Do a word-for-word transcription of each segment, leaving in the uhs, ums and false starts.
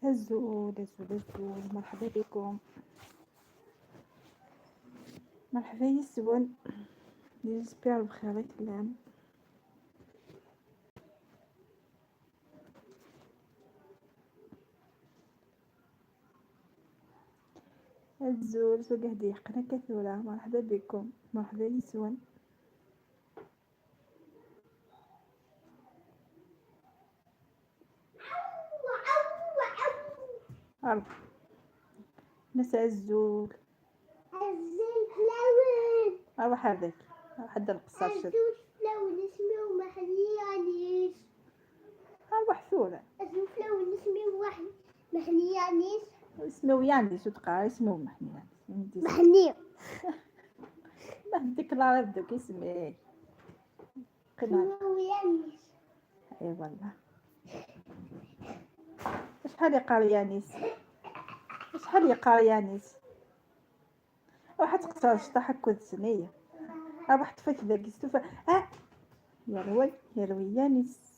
أزول، أزول، أزول، مرحبا بكم، مرحبا يسون. J'espère بخير i tellam. أزول، سو قاعد يحقنا كثورة. مرحبا بكم، مرحبا يسون. أربعة. ناس أزول. أزول فلاون. أروح هذاك، أروح هذا القصة شد. أزول فلاون، اسمه محنيانيس. أروح ثورة. أزول فلاون، اسمه واحد محنيانيس. اسمه يانيس، وتقرا اسمه محنيانيس. محني. ما بدك لا بدك اسمه. قناع. اسمه يانيس. اي والله. شحال يقار يانيس؟ شحال يقار يانيس؟ راح تقصر شطح هكا ثنيه. راح تفك ذاك يستوفى. اه. يا روي، يا روي يانيس.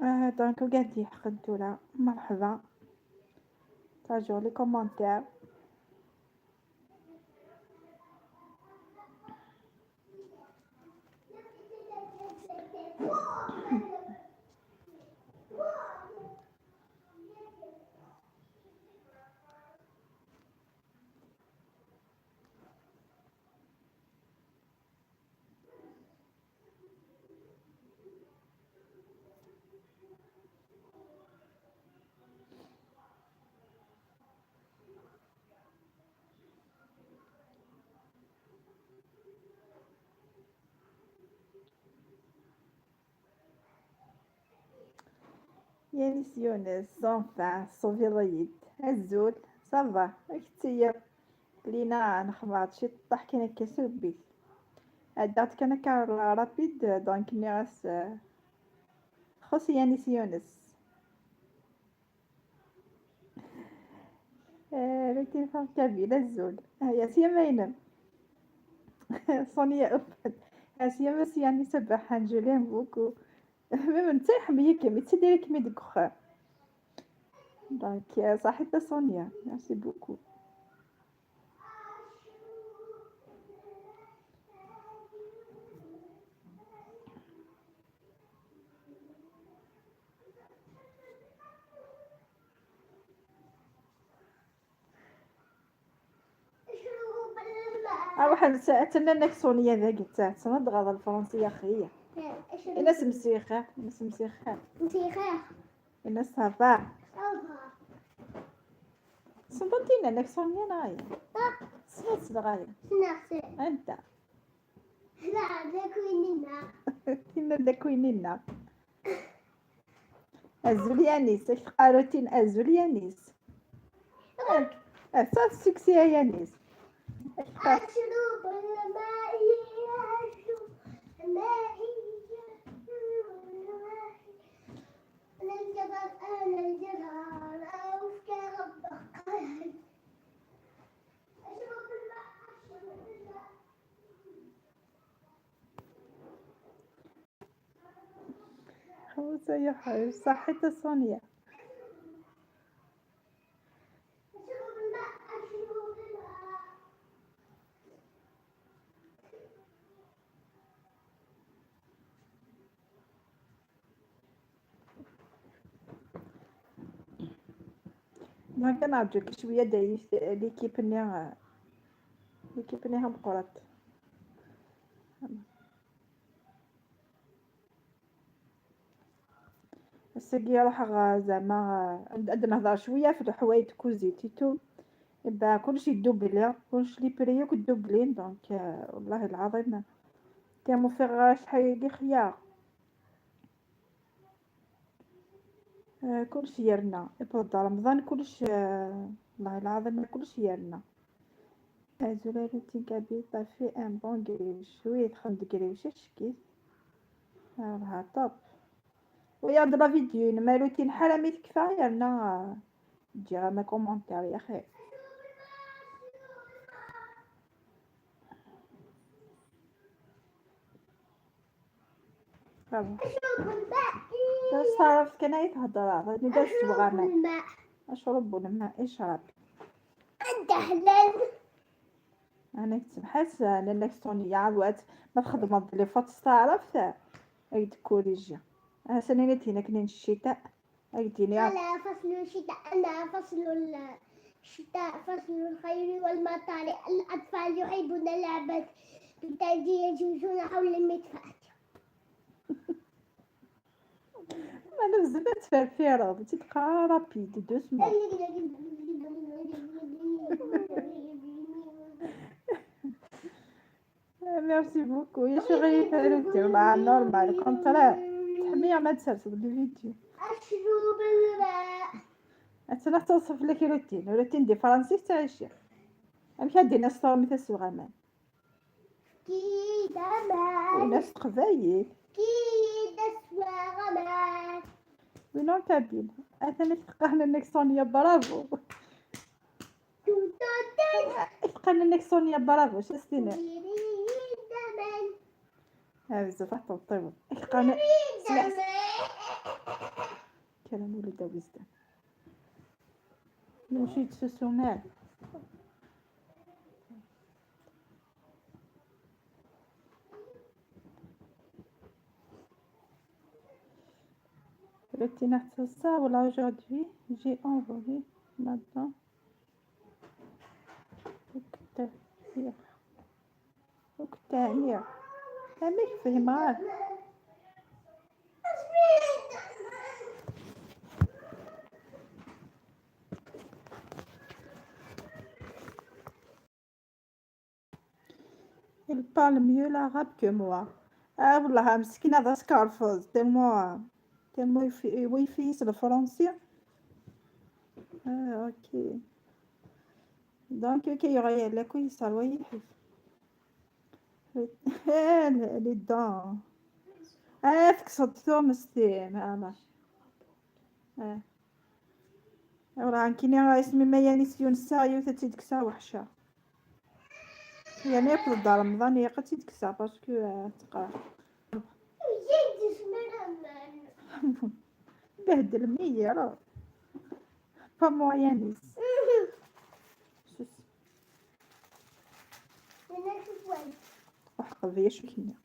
آه، donc قاعد يحقن تولا. مرحبا. تاجو les commentaires. يانيس يونس، enfin، صوفي ضيد. أزول، ça va، أكتيا. لينا نخبط شي طاح كان كسبي. عدات كان كار rapide، donc نيغاس. خص يانيس يونس. آه، لكن فهم كابيلا الزول. آه، يا سيما ينم. صونيا أفت. آه، سيما سياني سبحان، je l'aime beaucoup. Même نتا يحميك، mais تديرك مي ديك وخا. Donc، آه، صحيت صونيا. Merci beaucoup. أروح نس-، أتنى نكسونية ذاك تاع تصنت غاضة الفرنسية خية. إناس مسيخة، إناس مسيخة. مسيخة. إناس صافا. صافا. صنتينا نكسونية نايا. آه. سمعت صدغايا. سمعت. أنت. لا، ذاك ويننا. تينا ذاك ويننا. أزول يانيس، أش قالوتين أزول يانيس. أه، أه، صافي السكسي يا يانيس. أش قال-، أشرب الماء، أشرب الماء، أشرب الماء. أنا الجبل، أنا الجبل، أوف يا رب. أشرب الماء، أشرب الماء. خوتي يا حبيب، صحيت صونيا. ما كنرجوك شوية دايس ليكيب ني، ليكيب ني مقرط. الساقية راح غا زعما، آه، نبدا نهضر شوية في الحوايج كوزيتيتو. يبقى كلشي يدوبلي، كلشي لي بريو كدوبلين، donc، آه، والله العظيم كانوا في غا شحال يجي خيار. آه، كلشي يرنا، يبدا رمضان كلشي، آه، والله العظيم كلشي يرنا. أزول روتين كابيل، صافي ان بون كريوش. وي، دخل دكريوش، شكيت. راها طوب. ويا د لا فيديو، ما روتين حرامي تكفى، يرنا تجي غا ما كومونتير يا خير. صافي. أشرب الماء. S taɛrabt kan ay thedreḍ, nni-d ad tesweɣ aman. Acrub n lma. Acrub n lma, icrab. Anda ḥlal? Ana kteb ḥas, lalla-k Sonia, ɛawed, ma txedmeḍ des fautes s taɛrabt, ad k-d-kuriji. Ahasan ini-d tin akken n ccita, ad k-d-ini. أنا فصل الشتاء، أنا فصل الشتاء، فصل الخير والمطر، الأطفال يحبون اللعب، بالتالي يجلسون حول المدفأة. Ma nebzem ad tferfireḍ, ad tt-id-qqar rapide, doucement. Merci beaucoup. Acu ɣilet a Ruti? Wala normal, contraire. Teḥmi ma tserseḍ le vidéo. Acu bela. Attan ad teṣṣef lak Rutin. Rutin di Fransa i tettɛici. Amek ad d-iniɣ s tṛumit ad sweɣ aman? Efk-iyi-d aman. Ini-as s teqbaylit. Efk-iyi-d ad sweɣ aman. Win en kabyle. Atan i tqanen-nnek Sonia, bravo. Tqanen-nnek Sonia, bravo, acu as-tiniḍ? Efk-iyi-d aman. Ah, bezzaf ad teṭṭiweḍ. Tqanen. Efk-iyi-d aman. Kra n wulad awezdan. Mačči d susumer. Routine, ça, voilà, aujourd'hui, j'ai envoyé maintenant. Uktahiya. Uktahiya. Amek fehmeɣ? Il parle mieux l'arabe que moi. Ah, والله مسكينة هذا سكارفوز، tellement، tellement يفي-، يفيس le français. Ah, ok. Donc, كي يغير لك ويسال ويحف. Les dents. Ah, تكسر ثوم ستيم، أنا. Ah. Ur ɛan kini isem-im a Yanis Yunes, yiwet ad tt-id-kkseɣ weḥceɣ. Yerna yakk d Dda Remḍan ilaq ad tt-id-kkseɣ, parce que, euh, teqreḥ. Behdel-iyi, alors. Pas moi, Yanis. Sus. Ur ḥeqqeɣ d acu k-nniɣ.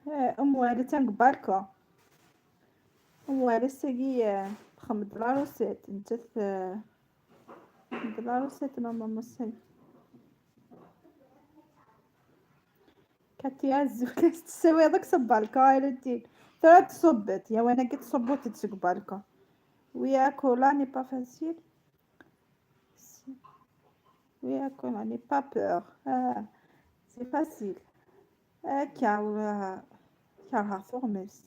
Eh, Umm Wali attan deg balkun. Umm Wali ass-agi, eh, txeddem-d la recette. Nettat, eh, txeddem-d la recette n Umm Musa. Katia, azul, tessawayeḍ akk seg balkun, ay Lutine. Tura tṣubb-d, ya win-agi tṣubb-d seg balkun. Oui, ah, Kola n'est pas facile. Oui, ah, Kola n'est pas peur. Ah, c'est facile. Akka, ur, kerheɣ tuɣmest.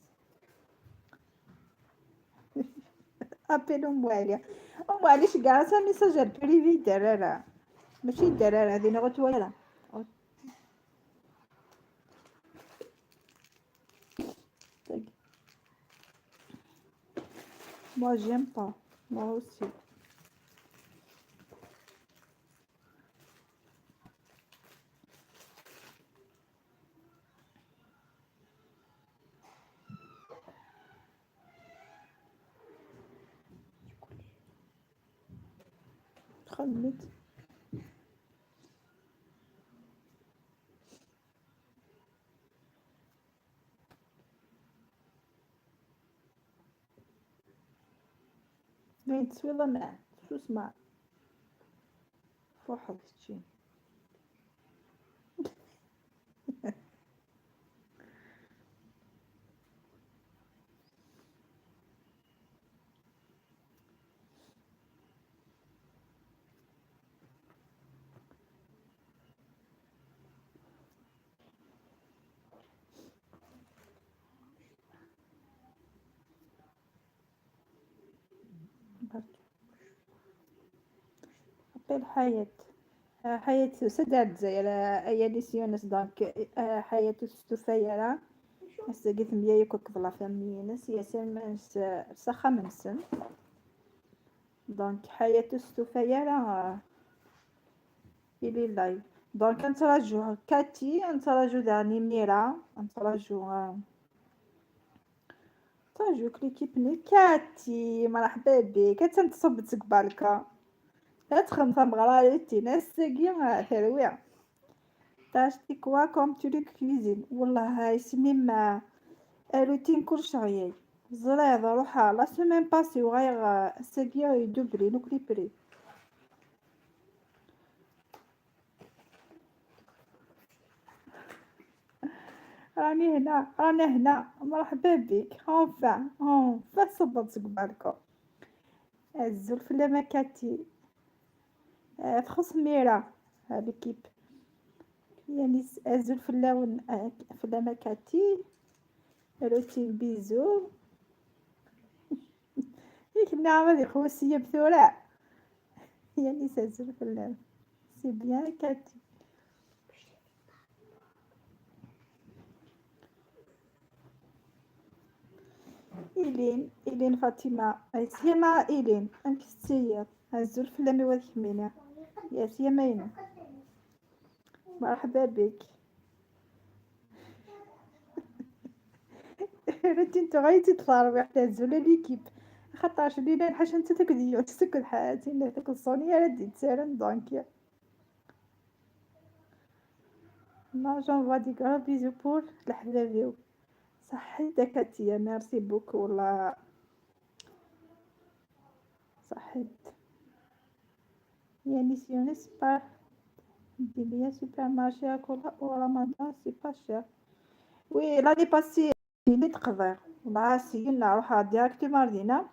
Appel Umm Wali. Umm Wali, ceggeɛ-as amessage ar privé, yedder ara. Mačči yedder ara, din ur twala. Moi, j'aime pas. Moi aussi. Xedmet. Dayen teswiḍ aman, susma. Fuḥeḍ keččini. Appel Ḥayat. Ah, Ḥayat tusa-d ar Lezzayer, ah, a Yanis Yunes, donc, ah, Ḥayat ur testufa ara. Ass-agi temlal akk akked la famille-ines, yasirman s, s axxam-nsen. Donc, Ḥayat ur testufa ara, euh, il est live. Donc, ad nettraǧu Cathy, ad nettraǧu daɣen Mira, ad nettraǧu, euh, nettraǧu akk l'équipe-nni. Cathy, mṛeḥba bik, attan tṣubb-d seg balka. La txeddem tameɣra, ass-agi, euh, terwi. T'as acheté quoi comme truc cuisine? Wallah, isem-im, euh, routine kullec ɣyay. Ẓriɣ, ruḥeɣ la semaine passée, uɣaleɣ, euh, ass-agi, euh, idublin akk les prix. راني هنا، رانا هنا، مرحبا بك. Enfin, enfin, صبت سك بالكم. Azul fell-am a Cathy. آه، تخص ميرا، آه، l'équipe. يعني س-، azul fell-awen, آه، fell-am a Cathy. Routine, bisous. ياك النعمة دي خوسية بثورة. يعني azul fell-am. C'est bien, Cathy. Ilin, Ilin Fatima. Asyama Ilin, amek tettiliḍ? Azul fell-am i wat kemmini. Yes, yama inu. مرحبا بك. Routine tuɣal-itt-id terwiḥt, azul a l'équipe. Xaṭerc lila ḥaca nettat akked yiwet, akked ḥa-, tin akked Sonia ara d-yettaren, donc. Non, j'envoie des gros bisous pour leḥbab-iw. Ṣaḥḥit a Katia, merci beaucoup, والله. صحيت. يعني سيونس بار ديليا supermarché à Kola au Ramadan, c'est pas cher. Oui, l'année passée, ديني تقدر. مع سينا روحها directement دينا.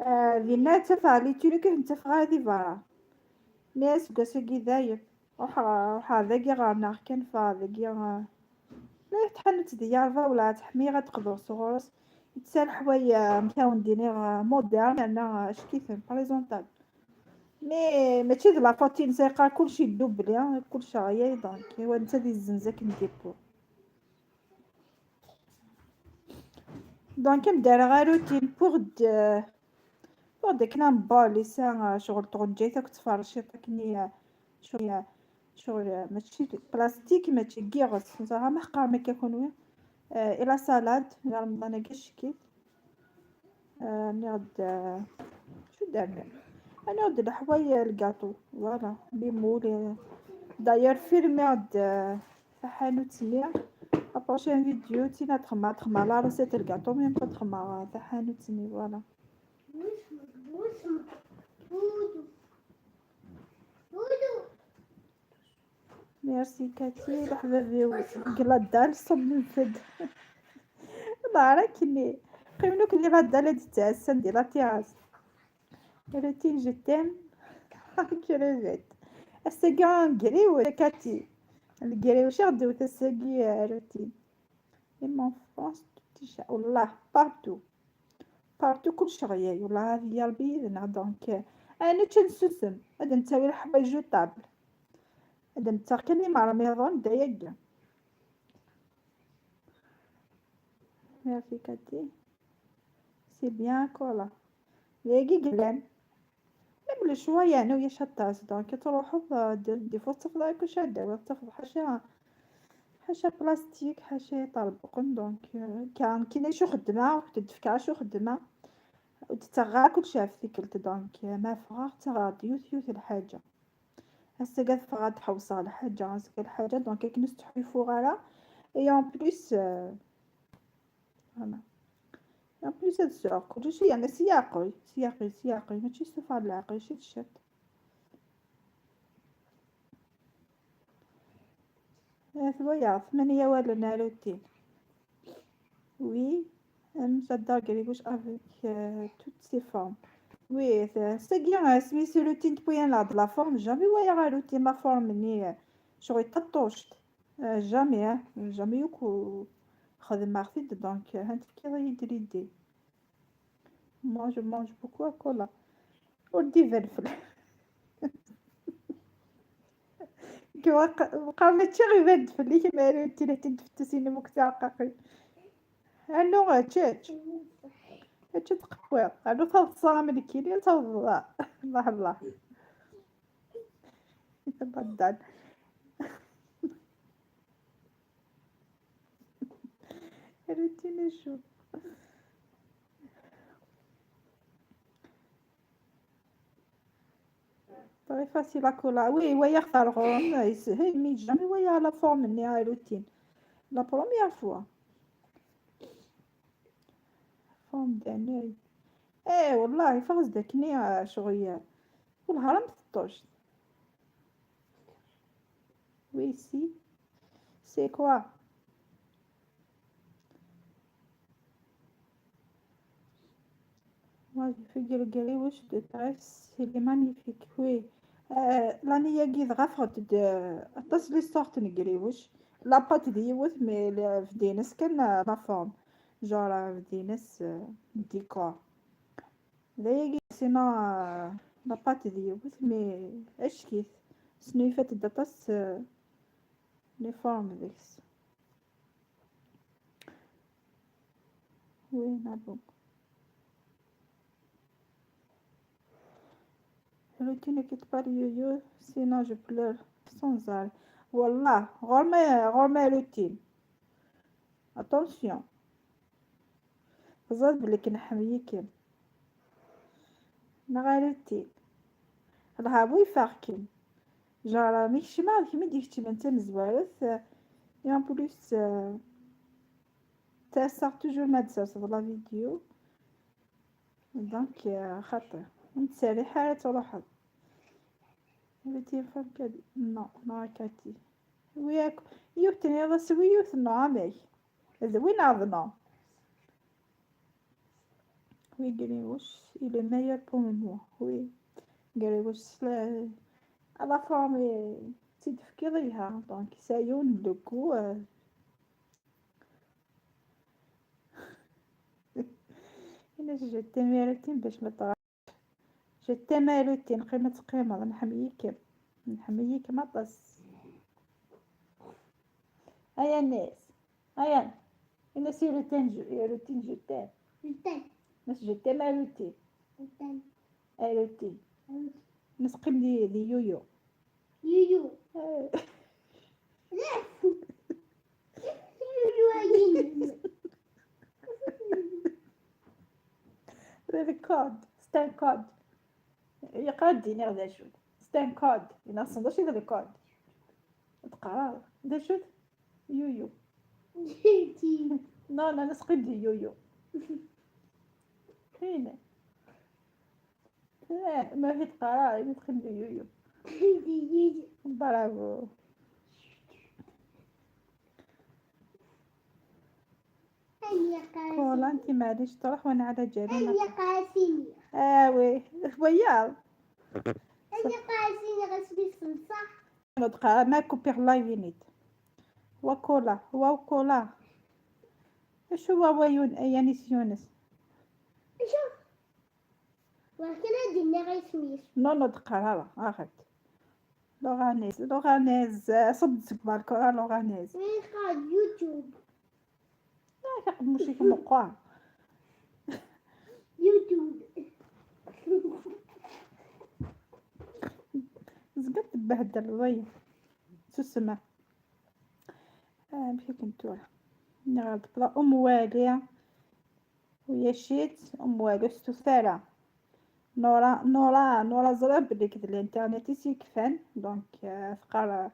آه، دينا تفعلي تلك تفعل دي فارا. Mais aseggas-agi dayen, ruḥeɣ, ruḥeɣ dagi ɣer-neɣ kan, fa dagi, ah, la tḥanut di Yerba, wala teḥmi, ad teqḍu sɣur-s. Yettar ḥwaya, mkawen dini, ah, moderne, yerna, ah, ackiten, présentable. Mais mačči d la faute-ines, yeqqar kullec iddubli, ah, kullec ɣyay, donc, wa netta di zzenz akken dépôt. Donc, am d-rreɣ arutin pour d-, pour d-akken ad nbali sa, ah, ccɣel tɣenǧayt akked tferciṭ akken i, ah, ccɣel, ah, ccɣel, ah, mačči d plastique, mačči n yiɣes. Neẓra ma teqqarem akka kunwi. Ah, et la salade, i Remḍan-agi ackit. Ah, nniɣ-d, ah, acu d-rniɣ? Rniɣ-d leḥwal, ah, lgaṭu, voilà, les moules, ah. D'ailleurs, filmiɣ-d, ah, taḥanut-nni. La prochaine vidéo, tin ad xedmeɣ, ad xedmeɣ la recette lgaṭu, même pas ad xedmeɣ, ah, taḥanut-nni, voilà. Merci Cathy, leḥbab-iw. Deg la dalle, ṣṣeb n lfed. Ḍar akkenni. Qqimen akk di la dalle ad d-ttɛassan di la terrasse. Routine, je t'aime. Crevette. Ass-agi, ngriw, a Cathy. Ngriw, ciɣ d-tewt ass-agi, a Routine. Même en France, tout est cher. والله, partout. Partout, kullec ɣyay. والله, هذه يا ربي يدنا. Donc, euh, ad nečč, ad nsusem. Ad nettawi leḥwayeǧ au table. Ad nettaɣ kan imermiḍen, d ayagi. Merci, Cathy. C'est bien, Kola. D ayagi i yellan. Même le choix, yeɛni, ulac aṭas. Donc, ad truḥeḍ, euh, d-, des fois, tafeḍ akk acu ad d-tawiḍ. Tafeḍ ḥaca, ḥaca plastique, ḥaca iṭerbuqen. Donc, euh, kan, kan acu xeddmeɣ, ur d-fkeɣ acu xeddmeɣ. Ur d-ttaɣeɣ ara kullec ɣef tikkelt. Donc, euh, ma ffɣeɣ, ttaɣeɣ-d yiwet, yiwet lḥaǧa. Ass-agi ad ffɣeɣ ad ḥewṣeɣ lḥaǧa, azekka lḥaǧa, donc akken ur steḥḥifuɣ ara. Et en plus, euh, voilà. Et en plus ad sɛuɣ kullec, yeɛni s leɛqel, s leɛqel, s leɛqel, mačči s tuffɣa n leɛqel, ciṭ ciṭ. Eh, twayeḍ, tmanya awalen a Routine. Oui, j'adore Gribouche avec, euh, toutes ses formes. Oui, c'est, c'est bien, euh, c'est une routine depuis un an de la forme. Jamais voyé la routine, la forme, ni, euh, j'aurais pas touché. Euh, jamais, hein, jamais eu que خدمة خفيف, donc, euh, هانت كي غيدير يدي. Moi, je mange beaucoup à Kola. Au divan. Kwa q-, qqar mačči ɣ-iban-d fell-ak, ma ara yettili ḥtin tfettusin am akk tirqaqin. Rnu ečč, ečč. Ečč ad tqewwiḍ. Rnu taḍsa am nekkini, ad tawḍeḍ. Allah, Allah. Beddal. Rnu tini acu. Très facile à coller. Oui, waya xtar ɣur-m, yeshel, mais jamais waya la forme-nni, la routine. La première fois. Forme d'année. Eh, والله فاز داكني شغل. والهرم ثطوش. Oui, si. C'est quoi? Moi, j'ai fait le gris rouge de Thaïs, il est magnifique, oui. Euh, l'année-agi dɣa ffɣent-d, euh, aṭas les sortes n gris rouge. La pâte d yiwet, mais le-, bdin-as kan, euh, la forme. Genre, euh, bdin-as, euh, décor. D ayagi, sinon, euh, la pâte d yiwet, mais ackit. Snu ifat-d aṭas, euh, les formes deg-s. Oui, ma bon. Routine qui te parle, yo-yo, sinon je pleure sans arrêt. والله، غير ما، غير ما routine. Attention. Teẓriḍ belli k-, nḥemmel-ikem. Neɣ routine. Lhabu yeffeɣ-kem. Genre, mi kecmeɣ, d kemm i d-ikecmen d tamezwarut. Et en plus, euh, ttaseɣ toujours ma d-serseḍ la vidéo. Donc, euh, xaṭi. Ur nettserriḥ ara ad truḥeḍ. Routine femme kadi. Non, non, Cathy. Oui, ak-, yiwet tenniḍ-as oui, yiwet non, amek? D oui neɣ d non? Oui, Grimouche est le meilleur pour moi. Oui. Grimouche, la, à la forme, tt-id-tefkiḍ yelha. Donc, ça y est, le goût, euh. Ini-as je t'aime a routine bac ma tɣab. Je t'aime a routine, qqim ad teqqimeḍ, nḥemmel-ikem. Nḥemmel-ikem aṭas. Aya Anas. Aya. Ini-as i routine, je, i routine, je t'aime. Je t'aime. Ini-as je t'aime a routine. Je t'aime. A routine. A routine. Ini-as qqim di, di yuyu. Yuyu. Eh. Yuyu ayin. D code, c'est un code. Yeqra d-iniɣ d acu. C'est un code. Yenna-asen d acu i d le code. Teqra d acu-t? Yuyu. Non, non, nesqi-d yuyu. Fine. Eh, ma fi teqra, ma teqim di yuyu. Bravo. كولا، انتي معليش تروح وانا على جالي. آه oui، وياض. نطقها ما كوبير لايف ينيت. وكولا، وكولا. ايش هو ويون-، يانيس يونس؟ ولكن هادي اللي غيسميش. نو، نو، دقة، لا، لا، أخذت. لوغانيز، لوغانيز، آه، صب تسكبر كرة لوغانيز. إيه، قاعد يوتيوب. لا، كيقول ماشي كيما قاع. يوتيوب. زقت تبهدل، وي. سوسمة. آه، مشي كنتورة. نغلط بلا أم والي. ويا شيت أم والو ستوثالة. نورا، نورا، نورا زرا بلي كد الانترنت يسي كفان، دونك، آه، تقرا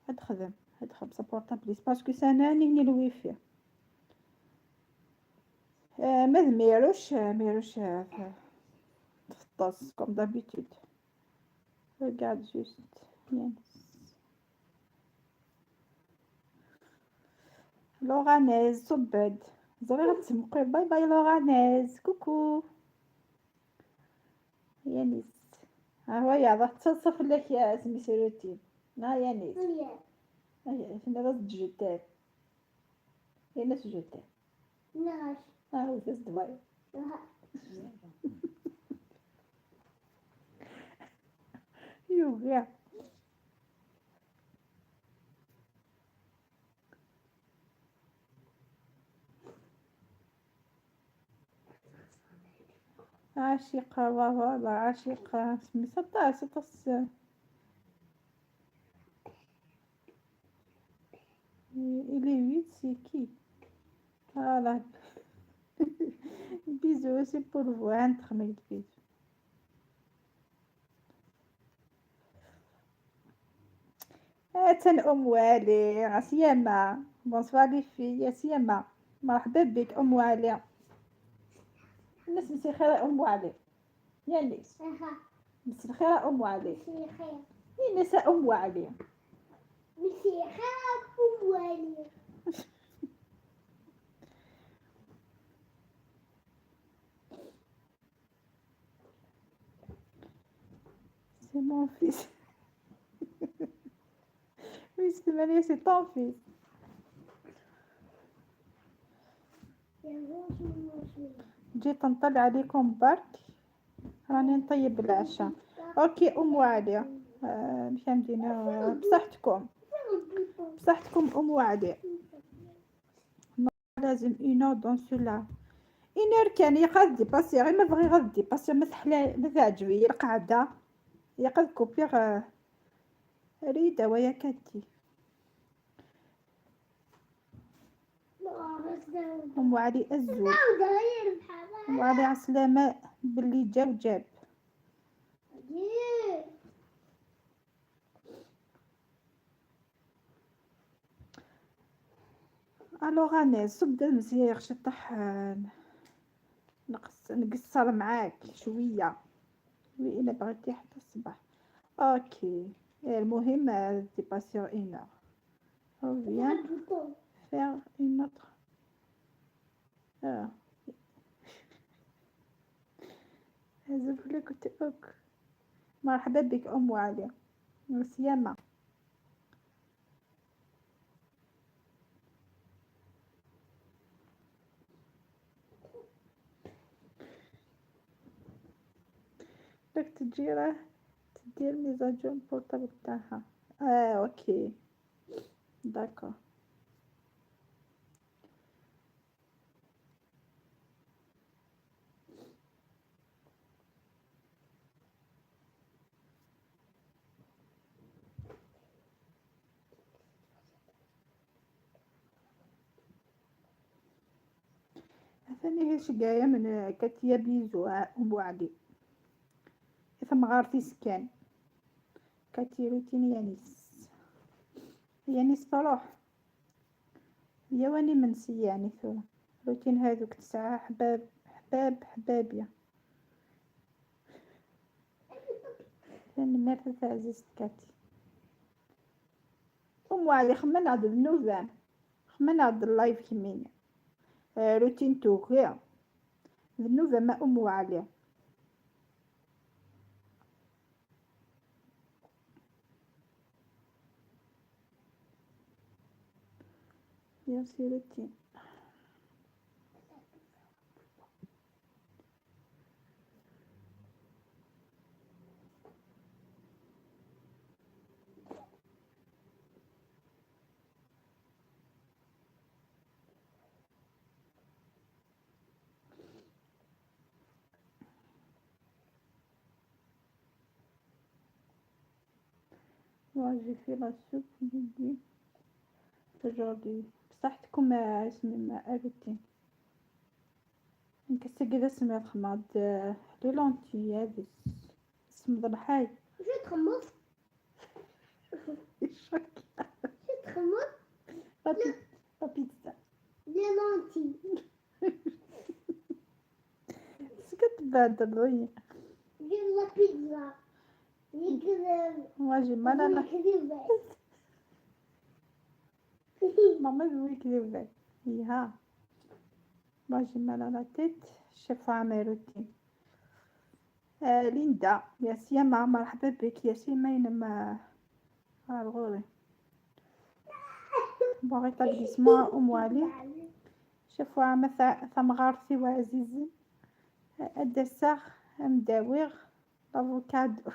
هاد خدم، هاد خمسة بورطابل، باسكو سانا نيني الويفي. آه، ما ذ-، ميروش، آه، ميروش، آه، ف-، تفطس كوم دابيتود. Regarde juste. Yes. لوغانيز، صبد. زريرة تسمقي. باي باي لوغانيز. كوكو. يانيس. ها هو يا ضغط تصف لك يا سميتو روتين. ها يانيس. هي. هي، فين هذا الجوتات؟ هي ناس جوتات. ناس. ها هو فاز دبي. ها. يوغا. عاشقة، بابا، لا، عاشقة. سميتها طاس، طاس. Il est huit, c'est qui? Voilà. Bisous, c'est pour vous, hein, très big bisous. هاتن أم علي، عسيامة. Bonsoir les filles، عسيامة. مرحبا بك أم علي. مساء الخير أم علي. يانيس. أها. مساء الخير أم علي. مساء الخير. يانيس أم علي. مساء الخير أم علي. C'est mon fils. Oui, c'est Maria, c'est ton fils. جيت نطلع عليكم برك، راني نطيب العشاء. اوكي ام وعلي، آه، مشا مدينة، بصحتكم، بصحتكم ام وعلي. لازم une heure dans cela. Une heure كان يقد ديباسي، غير ما بغي غد ديباسي، ما تحلى، ما تعجبي القعدة. يقد كوبي غ-، ريدة ويا كاتي. أم علي أزول. أم علي عسلامة باللي جا وجاب. الوغ انا صب المزية يا خشي طحان. نقص، نقصر معاك شوية. وي، الا بغيتي حتى الصباح. اوكي. إيه، المهم، آه، ديباسيو اينور. او بيان فير اون اوتر. اه. هذا كله كنت اوك. مرحبا بك ام علي. سيما. داك تجي راه تدير ميزاجور البورطابل تاعها. اه، اوكي. داكور. ثاني هي شقاية من كاتيا بيزو أم علي. ثم غارتي سكان. كاتي روتين يانيس. يانيس تروح. يا واني منسية يعني ثورة. روتين هذوك تسعة حباب، حباب، حبابية. تنميرت تاع عزيزتكاتي. أم علي خمن عاد النوفام. خمن عاد اللايف كمينة. آه، روتين توكي. النوفام أم علي. يا سيرتي. Moi, j'ai fait la soupe aujourd'hui. Aujourd'hui. بصحتكم، آه، اسمي ما أبتي. نكسر كذا سميض خماض، آه، les lentilles هذه. سميض الحي. واش تخمص؟ الشك. واش تخمص؟ La pi-، la pizza. Les lentilles. اش كتبادر ضيع؟ دير la pizza. يقدر. Moi, j'ai mal à la، يكذب. ماما يكذب. يها. Moi, j'ai mal à la tête. شوفوا عمي روتين. آه، ليندا، يا سيما، مرحبا بك يا سيما، ينما. آه، الغوري. باغي تلبسمها أم علي. شوفوا عما ث-، ثمغارتي وعزيزي. أدساغ، أمداويغ، لافوكادو.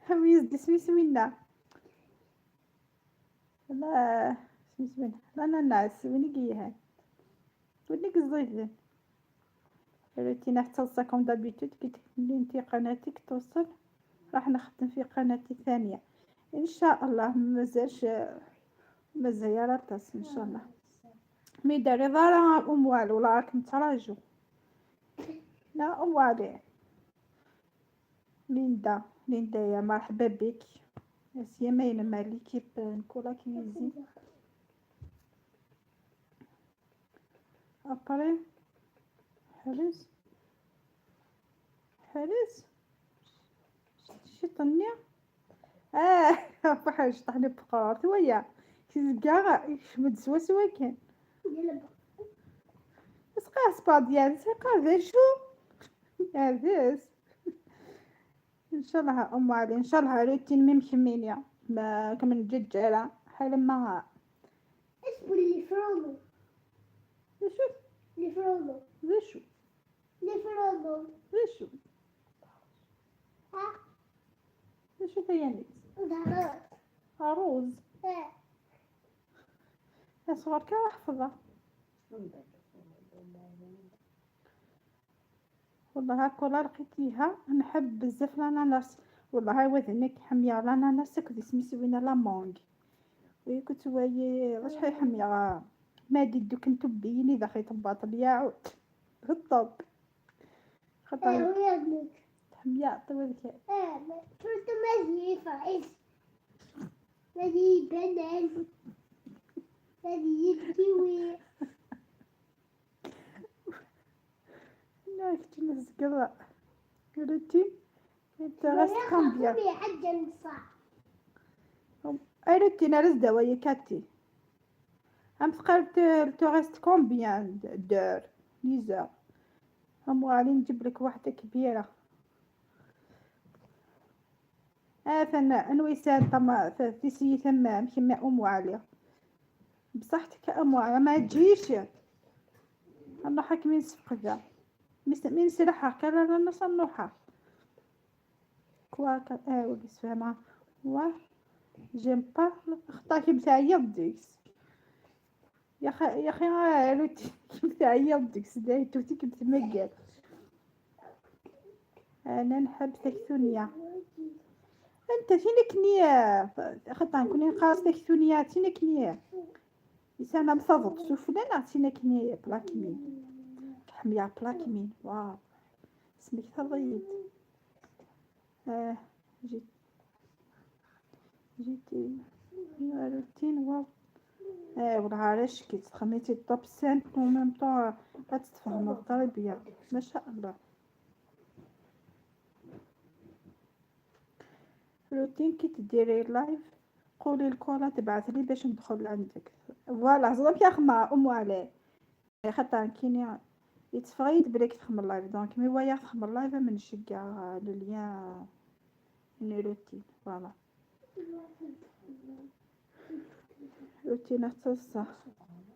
هاوي يزد سميس وينا. لا، سميس وينا. لا، لا، لا، سويني كيهان. ودنيك الزيتون. روتين حتى لسا كوم دابيتود، كي تكملي نتي قناتك توصل، راح نخدم في قناتي الثانية إن شاء الله. مازالش، مازال يا رطاس إن شاء الله. مي داري ضارة أم والي، ولا راكم تراجو؟ لا أم والي. ليندا، ليندا يا مرحبا بك. اسيا ماينة مع ليكيب نكولا كويزين. ابري حرز، حرز شي طنية. اه، فحش طحني بقرار ثويا. كي زكا يشمد سوا سوا كان. بس قاس بعض يعني سيقا ذا شو؟ هذاس. ان شاء الله ام علي، ان شاء الله روتين ميم كمينيا. ما كمن ججارة حال ما. اسمه اللي فرولو. شو؟ اللي فرولو. ذا شو؟ اللي فرولو. ذا شو؟ ها؟ ذا شو ثاني؟ الهرس. عروس. ها. يا صغار كان احفظها. والله هاكا ولا لقيتيها، نحب بزاف الاناناس. والله هاي وذنك حمية الاناناس، كذي سميتو وين لا مونغ. وي كنت وي واش حي حمية. ما دي دوك نتو بيني داخل طباط الياعو. بالضبط. خطر. ايه، ويا ابنك. حمية طول كان. ايه، ما-، شفت ما زي فرعيش. ما زي بنان. ما زي الكيوي. لا، كنت نزقر. روتين. انت غاس كومبيا؟ اي روتين، رز دوايا كاتي. ام ثقال ت-، تو ريست كومبيان د-، دور ليزا؟ ام غالي نجيب لك واحدة كبيرة. آه، ثنا، انوي سان طما، ث-، تيسي ثما، مكما ام علي. بصحتك ام علي، ما تجيش. نروح حك من سفقدة. مس-، من سلاحة، كلا لا نص نروحها. كواكا، آه، وقف فهمها. و جيم با، خطاكي بتاع يديكس. يا خ-، يا خي، آه، روتي، بتاع يديكس، دايتو تيك بتمقل. انا نحب تكثونيا. انت فينك نية؟ خطا نكون نقاس تكثونيا، فينك نية؟ يسانا مصادق سفلان، عطينا كني بلاك مين. كحمية بلاك مين، واو. اسمك تضيد. آه، جيت، جيتي. ايوا روتين، واو. آه، والله علاش كي تخميتي الطوب سامبل، او ميم طون غتتفهموا التربية. ما شاء الله. روتين كي تديري لايف، قولي لكولا تبعث لي باش ندخل عندك. فوالا، هضرك يا خما ام علي. خاطر كيني يتفريد بلي كتخمم اللايف، دونك مي ويا تخمم اللايف من نشجع لليا ني روتين. فوالا. روتين تصح.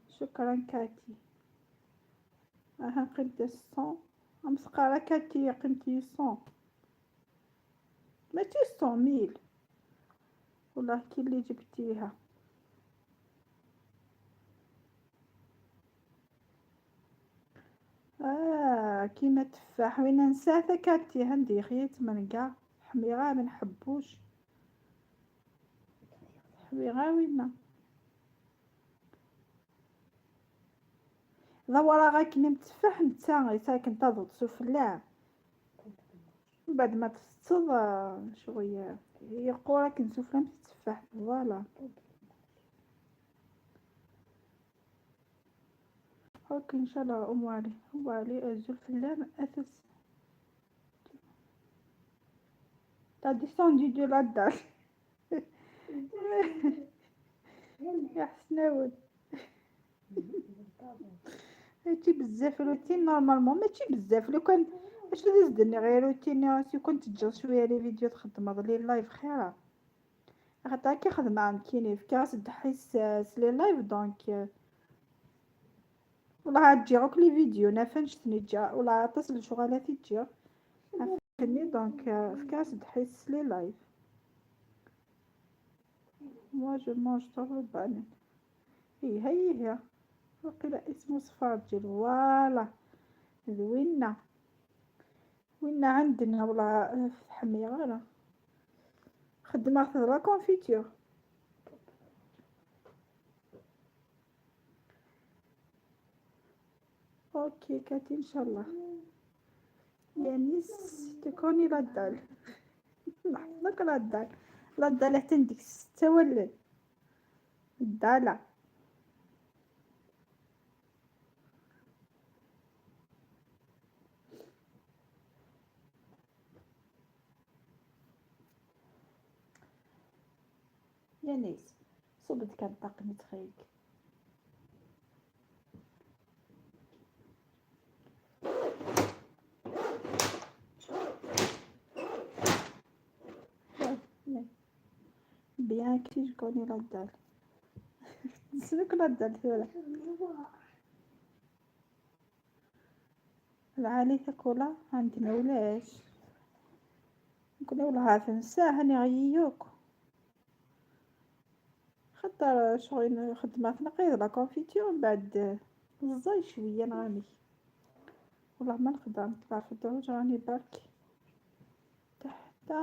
شكرا كاتي. اها قيمتي صون. امسقارة كاتي قيمتي صون. ماشي صون ميل. والله كي اللي جبتيها. آه، كيما تفاح. وين نساتا كاتي عندي خيط من كاع. حميرة ما نحبوش. حميرة وينا. ضوّرة غا كنا متفاح نتا، غي ساكن تاضو سفلى. من بعد ما تفصل، آه، شوية يقو راك نسفلى متتفاح، فوالا. اوكي، ان شاء الله ام علي، ام علي، آه، زول فلان اثس. T'as descendu de la dalle. يا حسناوي. هادشي بزاف روتين، نورمالمون ماشي بزاف. لو كان، اش اللي زدني غير روتين، سي كنت تجر شويه لي فيديو تخدم هاد لي لايف خيرا. خاطر كي خدمة عند كيني في كاس دحيس، آه، سلي لايف، دونك، آه، والله عاد تجي غوك لي فيديو، نافنش تنجا، والله عاد تصل شغالاتي تجي. عفني، دونك، آه، في كاس دحيس سلي لايف. Moi, je mange toujours le banane. ايه، هي هي. وقيلا اسمه صفارجل، فوالا. d winna. Winna عندنا والله، آه، ḥmiɣ ara. خدمغ-t d la confiture. اوكي كاتي، ان شاء الله. يانيس، تكوني la dalle. نحفظك la dalle. La dalle حتى نديك ستة ولا؟ الدالة. يانيس، صوبت كان طاقني تخيك. Bien que je connais la dalle. نسلك la dalle ثورة. العالي تاكولا عندنا ولاش. نكون والله تنساه، هاني غيوك. خاطر شغل خدمة تنقيض la confiture، من بعد الزاي شوية نغامي. والله ما نقدر نطلع في الدروج، راني برك تحت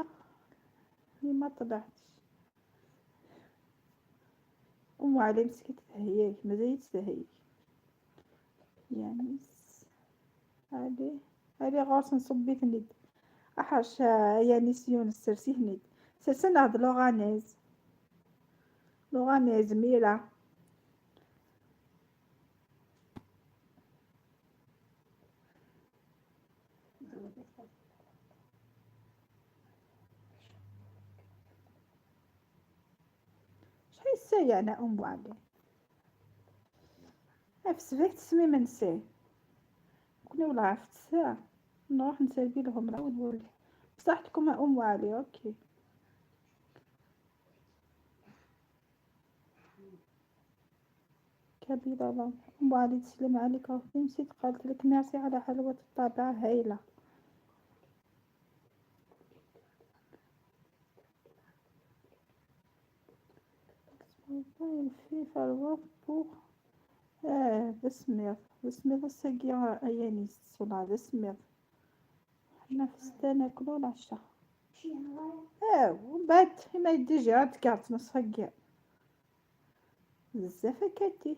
اللي ما طلعتش. أم علي مسكت تهياك، مازال تهياك. يانيس. هادي، هادي غورس نصبي ثنيد. أحرش، آه، يانيس يونس سرسي ثنيد. سرسنا هاد لوغانيز. لوغانيز ميرا. شحال الساعة أنا أم علي؟ في سبعة تسمي منسي. كنا ولا عرفت الساعة. نروح نسالي لهم، نعاود نولي. بصحتكم يا أم علي، أوكي. كابيلا لا. أم علي تسلم عليك، ربي نسيت قالت لك merci على حلوة الطابع، هايلة. والله الفيفا الوقت بوغ. اه، بسمير، بسمير الساقية أيانيس، والله بسمير. حنا في السنة ناكلو العشاء. اه، ومن بعد ما يدي جي عاد كارت نص هكا. بزاف هكاتي.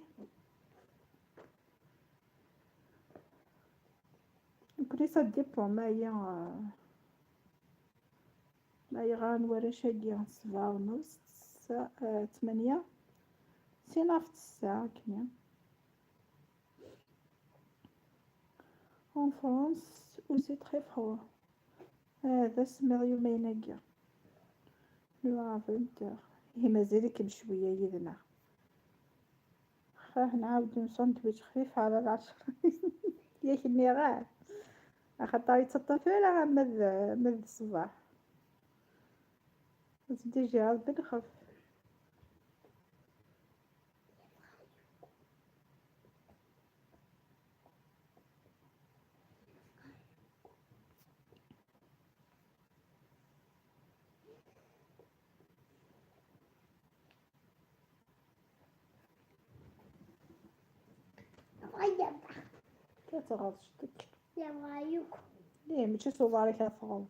كريسة ديبلوم، ما هي، ما هي غنوري شاقية سبعة ونص، تسعة، آه، ثمانية. سينا في الساعة كمية. En France aussi très froid. هذا سمير يومين هكا. لو فينتور. هي مازالك بشوية يدنا. خاه نعاودو ساندويتش خفيف على العشرة. ياك نيغان. خاطر يتسطى فيها راه مد، مد الصباح. ديجا بالخف. كتغاض شتك. يا رايك. ليه، ماشي صوباري كتغاض.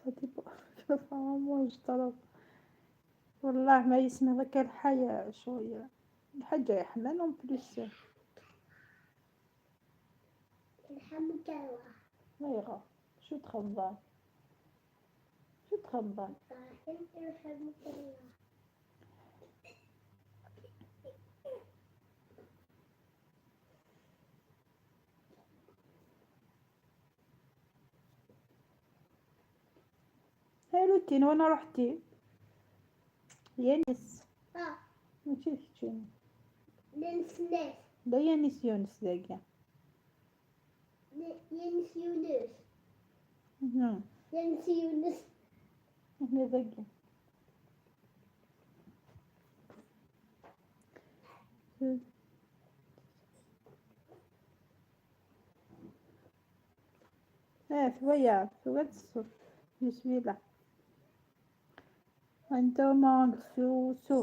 Ça dépend. Vraiment, je trouve. والله ما يسمع ذاك الحياة شوية. الحاجة يحمل en plus. يرحمك الله. ما يغا. شو تخبى؟ شو تخبى؟ يرحمك الله. هاي روتين، وين رحتي؟ يانيس. آه. ماشي كتشيني. Llan snat. D Yanis Yunes dagi. L-, Yanis Yunes. Mhm. Yanis Yunes. Hna dagi. Eh, twaya, twaya tṣṣut. Je suis là. Anta ma nqessu su.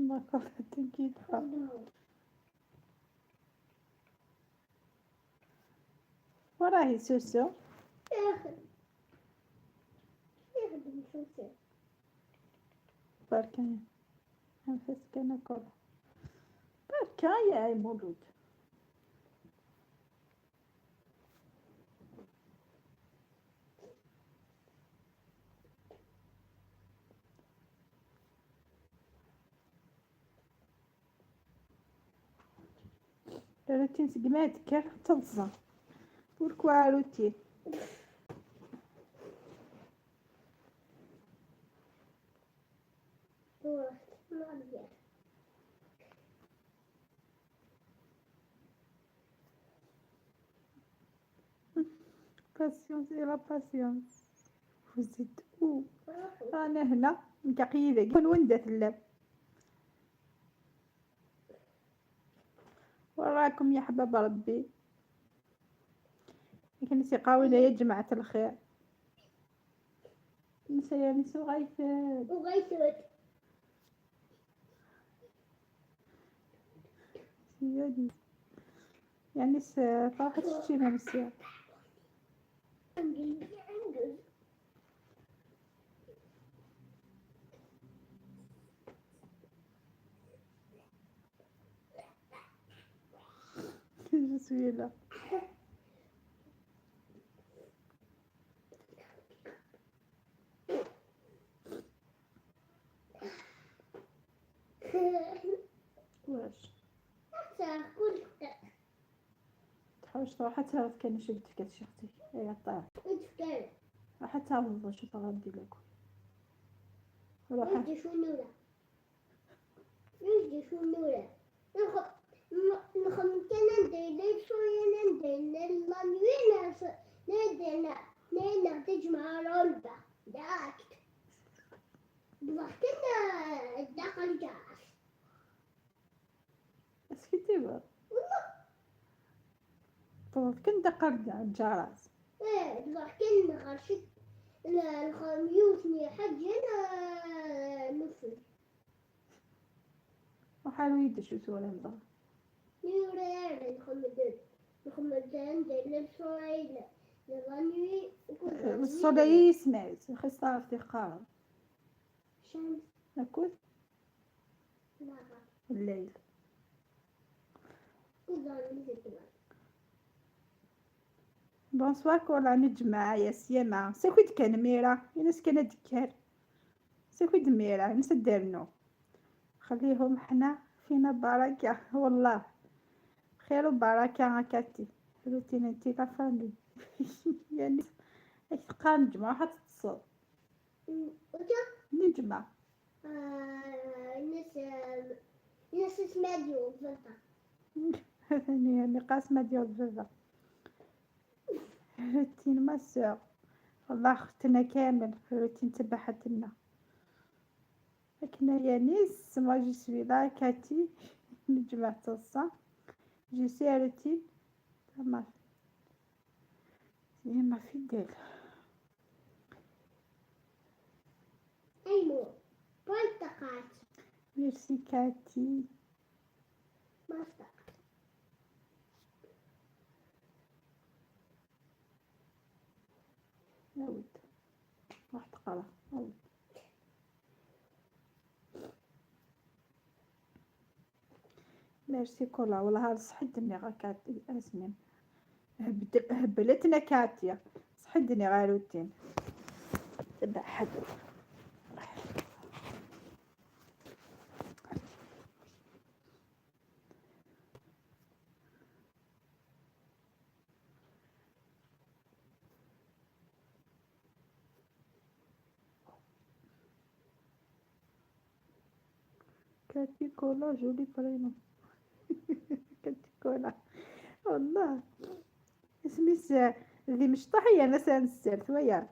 D'accord, t'inquiète pas. وراهي سوسو. يخدم سوسو. بركة. نفس كان كل. بركة يا مولود. روتين سقمات كان تضزر. Pourquoi روتين؟ Patience et la patience. Vous êtes où? أنا هنا. نتقي ذاك. كون وين دات اللاب؟ وراكم يا حباب ربي. كنتي قاوية يا جماعة الخير. نسا يا نسا غيث. وغيث. يعني س-، فرحت شتي ما نسيت. Je suis là. واش؟ تحوس روحها تعرف كان شي بنت كتشي اختي. اي عطاها. راح تعرف واش غادي لكم. روحها. يجي شو نورة؟ يجي شو نورة؟ نخ-، ن-، نخمم كان ندير لي شوية، ندير لي la nuit، نس-، ندير ل-، ندير تجمع رولبا. داكت. بصح كنا داخل جاس. اسكتي بقى. والله. طلعت كنت قرد على الجرس. ايه، بصح كان غرشت ل-، الخميوت ني حاجة، آه، نفل. وحالو يدشو سوالف مضر. ني ولا يعرف نخمم دل-، نخمم دل-، ندير للصويلة، للغنوي، وكل غنوي. الصويلة يسمع، خصها افتقار. شمس. أكل. نهار. الليل. كل ظهر من الدماغ. Bonsoir كل نجمة يا سيما. سكوت كان ميرا. ينس كان دكار. سكوت ميرا. ينس الدرنو. خليهم حنا فينا بركة. والله. خير وبركة هكاتي. روتين انتي لا فامي. يعني. اش تقال نجمة راح تتصل. وجا؟ نجمة. آه، نس-، نس اسمها ديو، بالضبط. ثانية نقاس ما ديال الزوزة. روتين ما سور. والله ختنا كامل روتين تبعتنا. لكن يا نيس، moi je suis là، كاتي. نجمع تصا. Je suis روتين. تمام. C'est ma fidèle. أيمو، برتقات. Merci كاتي. برتقات. يا ود. واحد قرا. يا ود. Merci كولا، والله هذا صحيت دمي غا كاتي أسمين. هبلتنا كاتيا. صحي دني غير روتين. تبع حد. كاتي كولا جولي برينو. كاتي كولا. والله. اسميس ذي مشطح يا ناس نسال ثويا.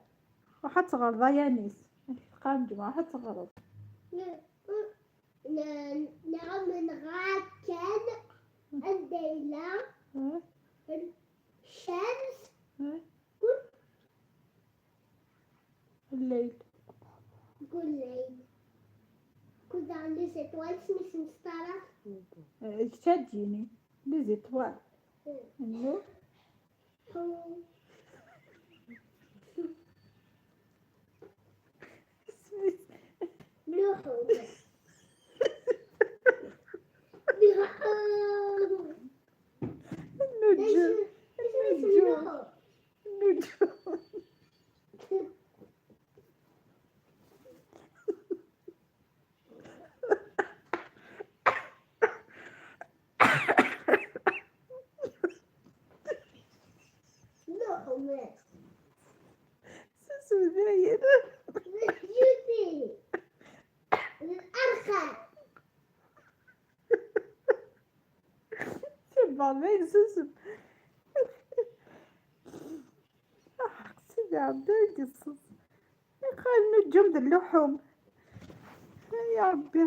وحتغرض يا نيس. قام جمعة حتغرض. ن-، ن-، نعم، نغاكل عند إلى ها؟ الشمس. ها؟ الليل. كل ليل. كل عندي ستوال سميس مستعرف. آه، تشجيني. لي زيتوال. إيه. النور. نوحو. نوحو. النجوم. النجوم. النجوم. سوسو داير. الأرخر. سي بعض ما يسوسو. آه، سيدي ربي يقصص. يقال النجوم ذ اللحوم. يا ربي.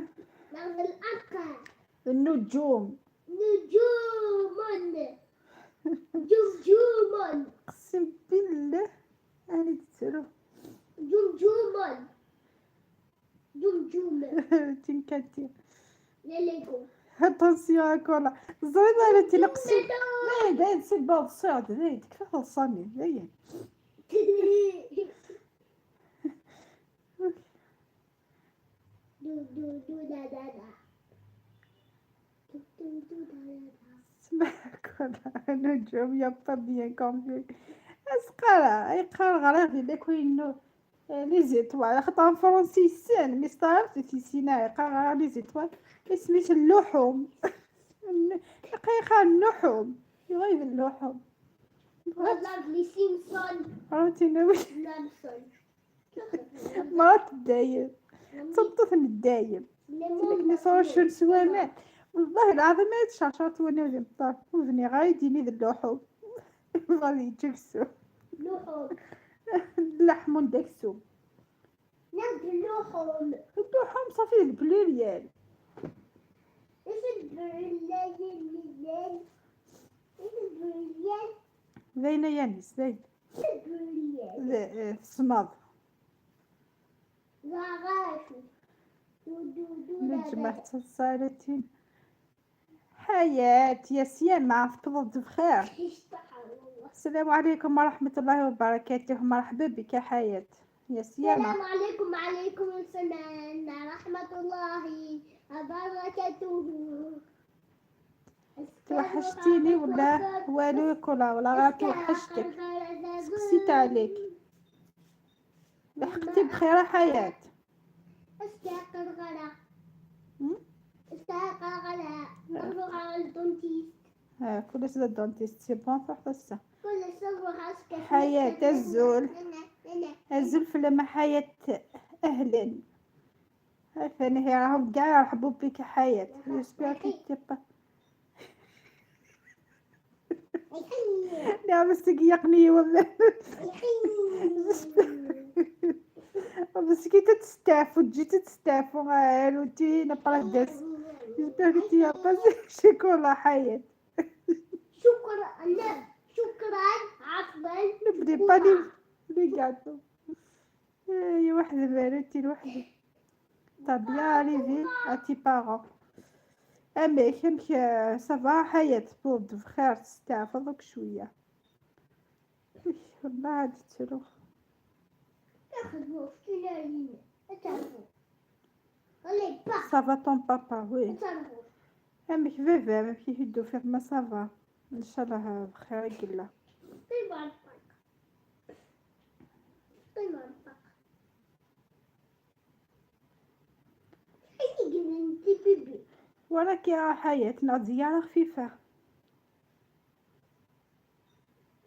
نعم، الأرخر. النجوم. نجوم. جمجوم. أقسم بالله أنا ديتلو. جمجوم. جمجوم. تنكتي. لا ليكم. اتونسيون كولا. زوينة أنا تنقسم. جمجوم. لا، لا، سي بعض الصياد، لا، يدك فيها الصامي، لا، لا. دو، دو، دو، دا، دا، دا. دو، دو، دو، دا، دا، دا. سمعك والله، نجوم يا با بيان كومبلي. اسقرا، يقرا غريب لك وينو. لي زيتوال، خاطر فرنسي يسان، مي ستارت في سينا، يقرا لي زيتوال. اسميت اللحوم. يقرا اللحوم. يغيب اللحوم. والله لي سيمسون. عرفتي نوي. سيمسون. مرات الدايم. تبطث من الدايم. تلك نصور شو نسوانات. والله العظيم ما يتشعشعت وانا وذي مطار. وذني غايديني ذا اللحوم. غادي يجلسوا. لحوم. اللحم داكسو. ناخذ اللحوم. اللحوم صافي البلوريال. ايش البلوريال؟ ايش البلوريال؟ باينة يانيس، باين. لا، آه، في الصماض. نجمع السالتين. حياة، يا سيما، تفضل بخير. السلام عليكم ورحمة الله وبركاته. مرحبا بك يا حياة. يا سيما. السلام عليكم، وعليكم السلام ورحمة الله وبركاته. توحشتيني ولا والو كولا ولا غير توحشتك؟ سكسيت عليك. لحقتي بخير حياة؟ استاقر غلا. هم؟ استاقر غلا. نروح على الدونتيست. ها، كل سنة الدونتيست، سي بون، تروح بس. كل سنة نروح أسكت. حياة، أزول. أنا، أنا. أزول في لما حياة. أهلا. ثاني هي راهم كاع يرحبوا بك حياة. J'espère que t'es pas. لا، بس يقني والله. بس كي تتستعفوا، تجي تتستعفوا، آه، روتين، برادس. J'espère que t'es pas شكرا حياة. شكرا، لا، شكرا، عفوا. نبدي بالي، لي قاطو. اي وحدة بارتي لوحدي. طب يا ريفي اتي بارون. امك امك. صافا حياة بود بخير تستعفضك شوية. والله هادي تروح. صافا طون بابا وي. امك بابا امك يهدو فيه ما صافا. ان شاء الله بخير يقلا. Ṭṭim ar ṭṭaq. Ṭṭim ar ṭṭaq. Ayen i yellan d tibibi. Walakin a Ḥayat, neɣ d ziyara xfifa.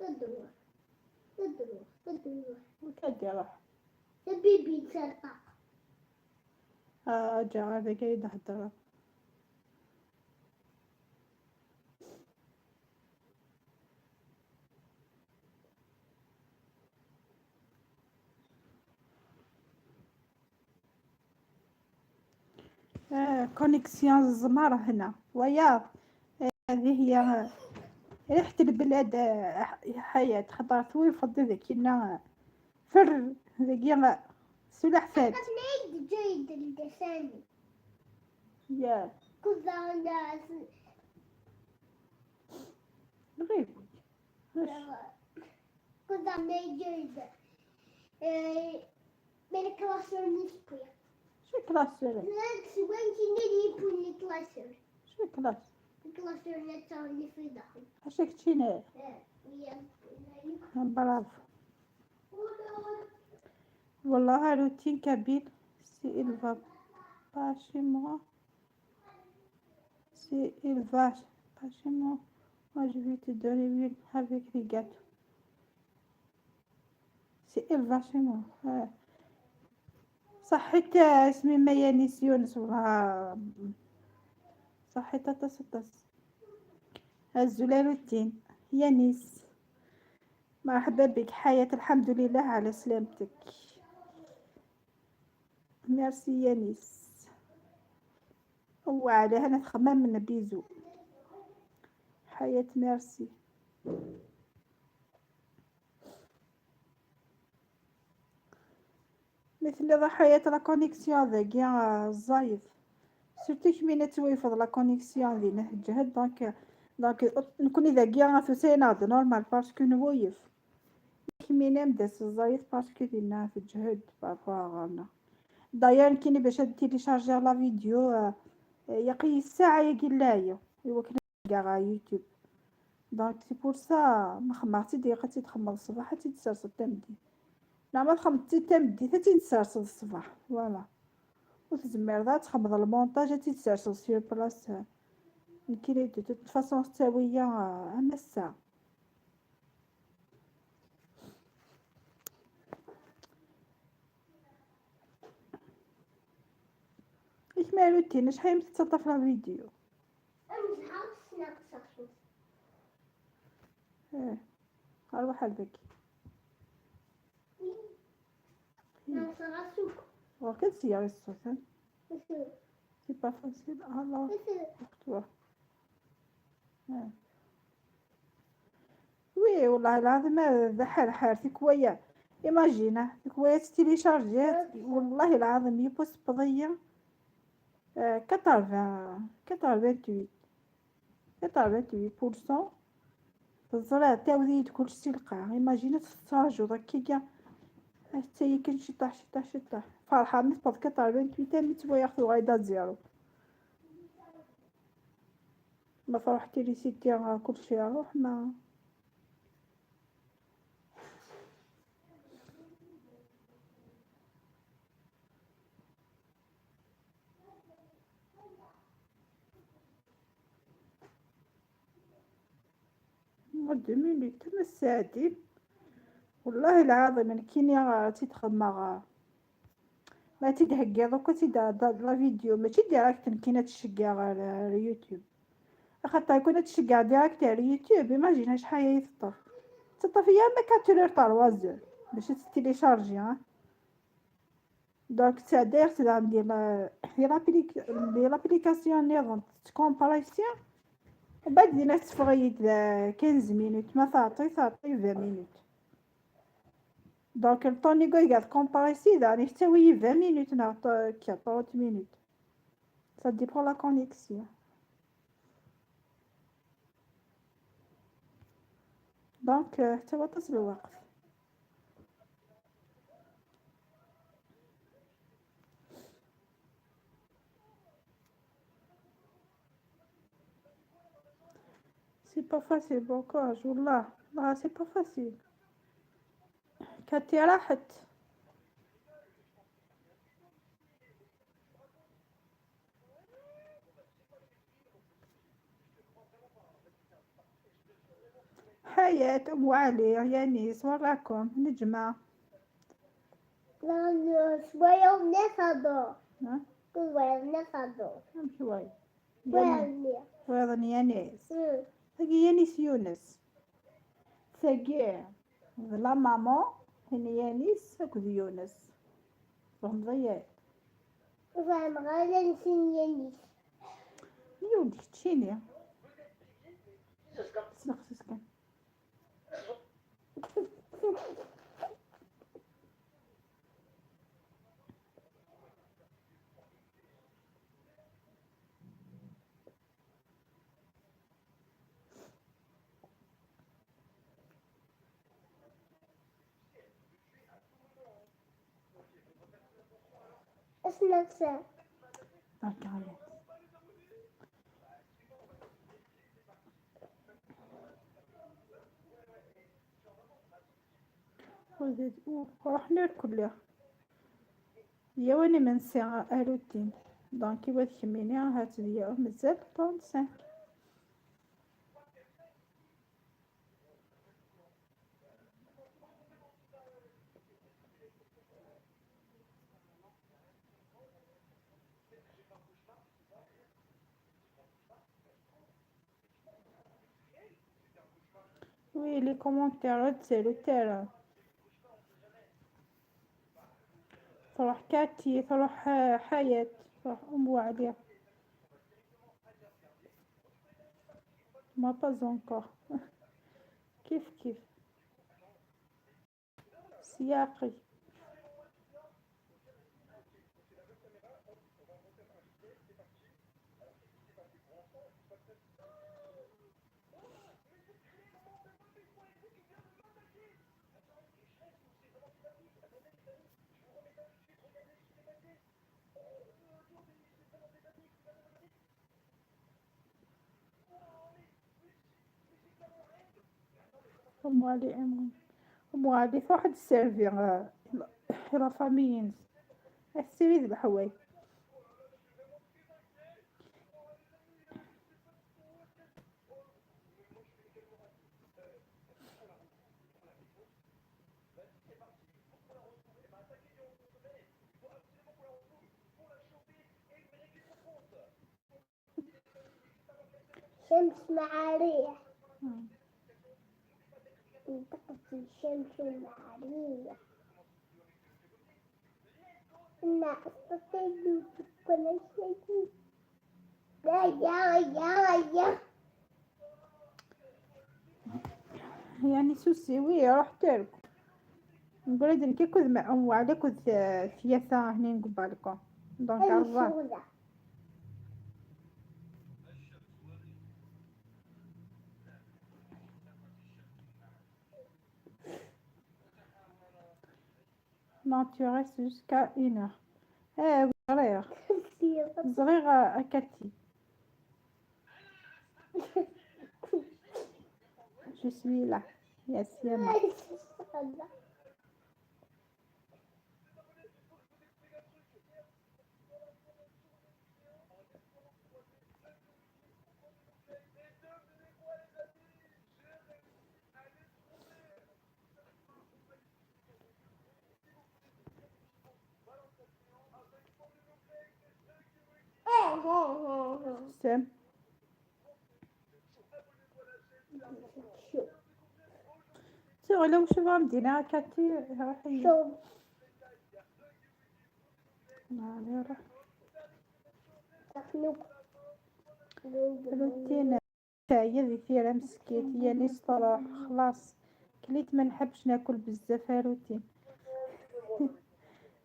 Ad d-ruḥ. Ad d-ruḥ. Ad d-ruḥ. Ur k-ad-iruḥ. Tabibi d tarqaq. Ah, ǧǧa ɣer dagi ay d-heddreɣ. Ah, connexion ẓẓmar hna. Wayaḍ. Ah, هذه هي ريحة البلاد، ah, حياة. خضار ثوي فضي ذاك ينا. فر ذاك ينا. سلاح ثابت. أنا جيد الدساني. يا. كل ذا الناس. غير. كنت عم يجرد. إيه، من كلاسور نسكويا. شو كلاسور؟ لا، سوين كنا يبون كلاسور. شو كلاس؟ كلاسور نتا اللي في داخل. عشاك تشيني؟ إيه، ويا. برافو. والله روتين كابيل، c'est élevage. Pas chez moi. C'est élevage. Pas chez moi. Moi, je vais te donner l'huile avec les gâteaux. C'est élevage chez moi. Ouais. صحيت، آه، اسمي ما يانيس يونس، والله. صحيت، أطس، أطس. هزو لي روتين. يانيس. مرحبا بك حياة، الحمد لله على سلامتك. ميرسي يانيس. وعليها نتخمم من بيزو. حياة ميرسي. مثل ضحية لا كونيكسيون ذاكي، آه، الزايد. سورتو كمينة تويفض لا كونيكسيون دينا تجهد، دونك، دونك نكون إذا كيا ثوسينا هذا نورمال باسكو نويف. كمينة مداس الزايد باسكو دينا تجهد بارفا غارنا. داير كيني باش هاد تيليشارجي لا فيديو، آه، يقي الساعة يقي لايا. إيوا كنا كاع يوتيوب. دونك سي بور سا ما خمرتي دقيقة تتخمر الصباح حتى تسرسل تمدي. لا، ما خمرتي تمدي حتى تسرسل الصباح، فوالا. وتزمر ذا تخمر المونتاج حتى تسرسل سير بلاص. نكري دو توت فاصون ستاوية، آه، أما الساعة. إيش ما روتين، شحال من تتصنت في لا فيديو؟ ايه، أروح هذاك. وكان سياري الصوت، ها؟ سي با فاسيل، آه، لا. دكتور. آه. وي، والله العظيم، هذا حال حال، تيكوايا. إيماجينا، تيكوايا تتيليشارجي، والله العظيم، يبوس بضية. آه، quatre-vingts، quatre-vingt-huit. quatre-vingt-huit pour cent. تزرع تاوديد كلشي القاع. إيماجينا تستراجو داك كي كاع. حتى هي كان شي طاح، شي طاح، شي طاح. فرحة من فضل quatre-vingt-huit، مي توا ياخذوا غايدا زيرو. ما فرحتي لي سيتي راه كلشي يروح، ما deux minutes، ما ساعدين. والله العظيم، أنا كيني راه تيتخمى غا. ما تيدهكي دوكا تيد-، دا-، لا فيديو، ماشي ديريكت نكينا تشقى غا ال-، اليوتيوب. خاطر كنا تشقى ديريكت على اليوتيوب، إيماجينا شحال هي تطف. تطف هي ما quatre heures، trois heures باش تتيليشارجي، ها. دونك تاع داير تاع عندي لا، دي لابليك-، دي لابليكاسيون نيضن تكومبريسي، ومن بعد دينا تفغيد quinze minutes، ما تعطي، تعطي vingt minutes. دونك الطون يقعد يقعد كومبريسي، يعني حتى وي vingt minutes، نعطي كي trente minutes. Ça dépend la connexion. دونك، آه، حتى هو تصل الوقت. C'est pas facile، bon courage والله. Ah, c'est pas facile. Kati راحت. حياة، أم علي، يانيس، وين راكم؟ نجمة. لا، لا، شوية وناس هضر. ها؟ كل شوية وناس هضر. كم شوية؟ شوية يانيس. وناس. وين يانيس؟ مم. هاكي يانيس يونس. تاكي. لا مامون، هنا يانيس أكد يونس. فهم ضيال. فهم غير يانيس، يانيس. يودي تشيني. سنق سسكن. اسمع ساعة. برك عليك. خذيت، روح نركل ليها. يا واني ما نسيغ روتين. دونك ايوا تكميني، هات هي مازال trente-cinq. Oui, les commentaires, c'est le terrain. تروح كاتي، تروح، آه، حياة، تروح أم وعلي. ما pas encore. كيف كيف. سياقي. أم علي، أم، أم علي، تروح تسيرفي، آه، la famille. السيري د الحوايج. شمس مع ريح. مم. انطقت الشمس مع ريح. إن أستطيع كل شيء. لا، يا، يا، يا. يعني سوسي، وي، راح ترك. نقول لك كي كنت مع أم وعلي كنت، آه، ثياثة هنا نقبالكم. دونك، أربعة. Non, tu restes jusqu'à une heure. Eh, زغير. زغير, euh, Cathy. Je suis là. Yes, يا ما. سام. شو؟ شو لو شو عم دينا كاتي؟ شو؟ ما عليه روح. روتين. تعيا ذي ثيرا مسكيت، يا لي صلاح، خلاص. كليت ما نحبش ناكل بزاف، ها روتين.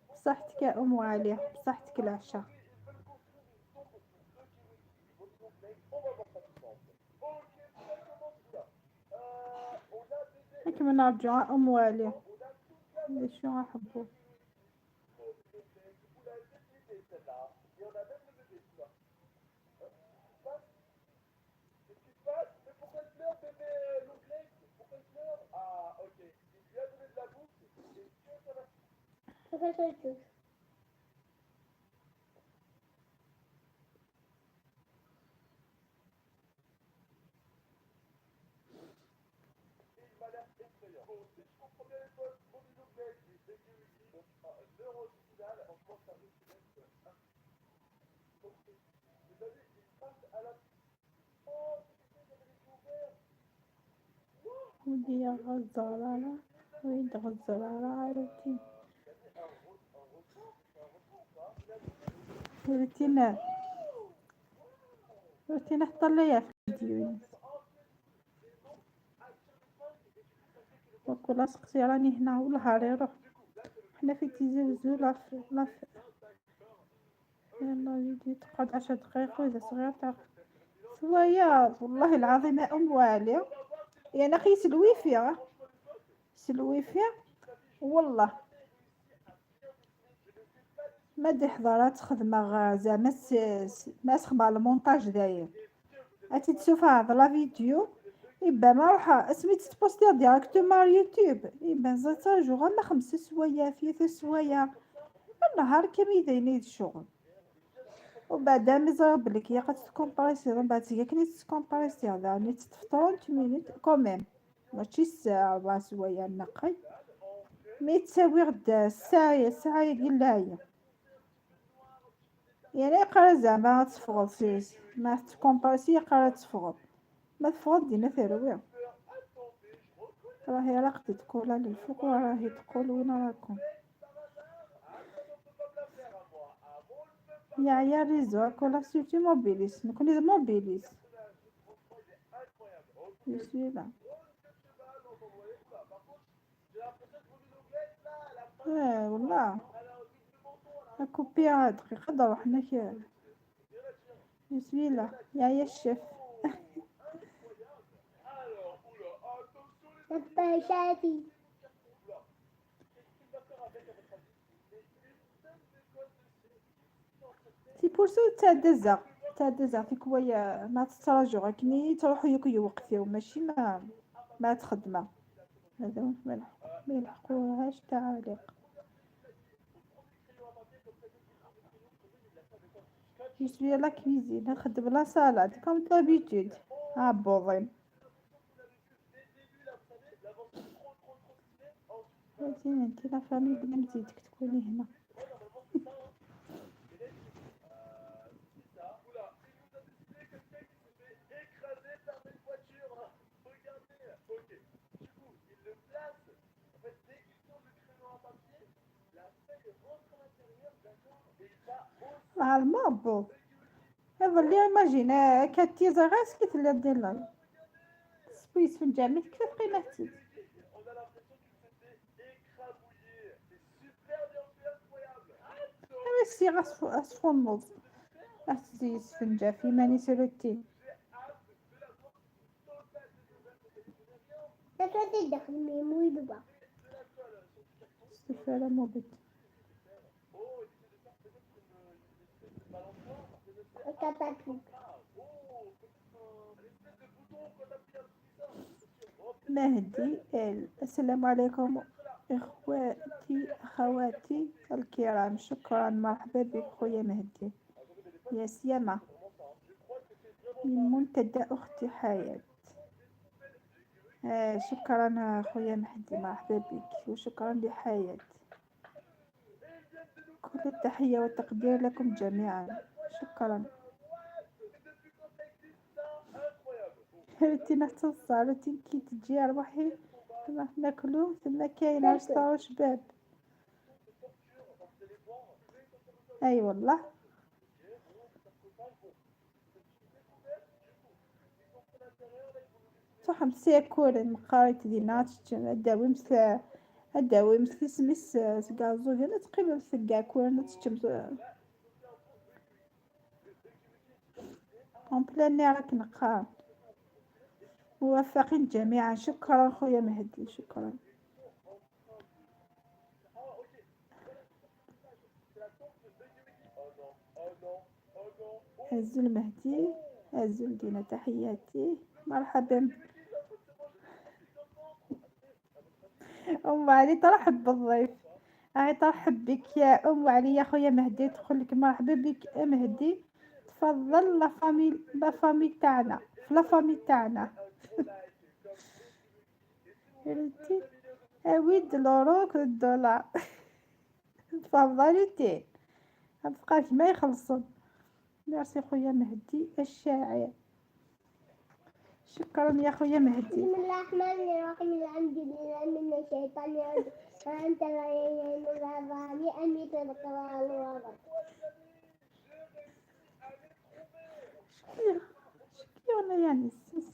بصحتك يا أم علي، بصحتك العشاء. هاك من نرجع أم علي. هذا شو أحبه. Ur d-yeɣẓer ara, ur d-ɣẓer ara, ara tin. Ur tin, ur tin ḥeṭṭa la ɣef lvidyu-ines. Wakula seqsi rani hna, wellah ar iruḥ. Ḥna fi Tizi Wezzu la f-, la f-, Yalla, yidi teqqel ɛecra dqayeq, wid ṣɣir ta. Twayaḍ, والله العظيم يا أم علي. يعني أخي سلويفي، ها؟ سلويفي، والله. ما دي حضرات خدمة غا زعما س-، س-، ما سخدم على المونتاج داير. أتي تشوفها هذا لا فيديو. إبا ما روح اسمي تتبوستي ديريكتومون على اليوتيوب. إبا زيت جو غا ما خمس سوايع، ثلاث سوايع. النهار كامل يديني الشغل. وبعدا مي زرا بليك هي قد تكومبريسي، من بعد هي كني تكومبريسي، هذا ني تفطرون تمينيت كوميم. ماشي الساعة ربع سوايع نقي. مي تساوي غدا الساعة، الساعة يقول لها هي. يعني قرا زعما تفغض سيس، ما تكومبريسي قرا تفغض. ما تفغض ديما تروي. راهي رقدت كولا للفوق وراهي تقول: "وين راكم؟" يا، يا ريزو، كولا سيرتي موبيليس، نكوني موبيليس. Je suis là. اه، والله. كوبي دقيقة، نروح هناك. بسم الله. يا، يا الشيف. الطيشاتي. C'est pour ça تعدى الزغ، تعدى الزغ في كوايا ما تتراجعوا، كني تروحوا يوك يوقفوا، ماشي ما، ما تخدمه. هذا ما يلحق-، ما يلحقوهاش تعاليق. Je suis à la cuisine، نخدم la salade comme d'habitude. ها بوضين. هاتي انتي la famille بلا مزيدك تكوني هنا. راه المابو. يظل لي imagine، آه، كانت تيزا غير سكت لا دير لايف. سبيس في الجامع كيف قيمتي. ايوا السي غاس-، غاسفو النوض. غاتزي السفنجة في ماني سيروتين. تفاتي داخل ميمو يبا. استفادة موبت. كاتاكي. مهدي آل. السلام عليكم إخواتي أخواتي الكرام، شكرا، مرحبا بك خويا مهدي. يا سيما، من منتدى أختي حياة. آه، شكرا خويا مهدي، مرحبا بك وشكرا لحياة. كل التحية والتقدير لكم جميعا. شكرا. روتين حتى الصالة، روتين كي تجي أرواحي. ثم ناكلو، ثم كاين عشرة وشباب. أي والله. صح، مسيا كورن مقاريت دينا تشتم، أداوي مثل، أداوي مثل سميس، سكازو دينا تقريبا مثل كاع كورن تشتم. En plein air راك نقار. موفقين جميعا. شكرا خويا مهدي، شكرا. أزول مهدي، أزول دينا، تحياتي، مرحبا. أم علي ترحب بالضيف. هاي ترحب بك يا أم علي، يا خويا مهدي، تقول لك: "مرحبا بك يا مهدي، تفضل، لا فامي، لا فامي تاعنا، في لا فامي تاعنا". فهمتي؟ أويد لوروك الدولار. تفضلي تي. بقاك ما يخلصن. ميرسي خويا مهدي الشاعر. شكرا يا خويا مهدي. بسم الله الرحمن الرحيم. الحمد لله من الشيطان الرجيم. وأنت غير الرحمن أميت القرآن ورد. شكرا. شكرا يا نسيس.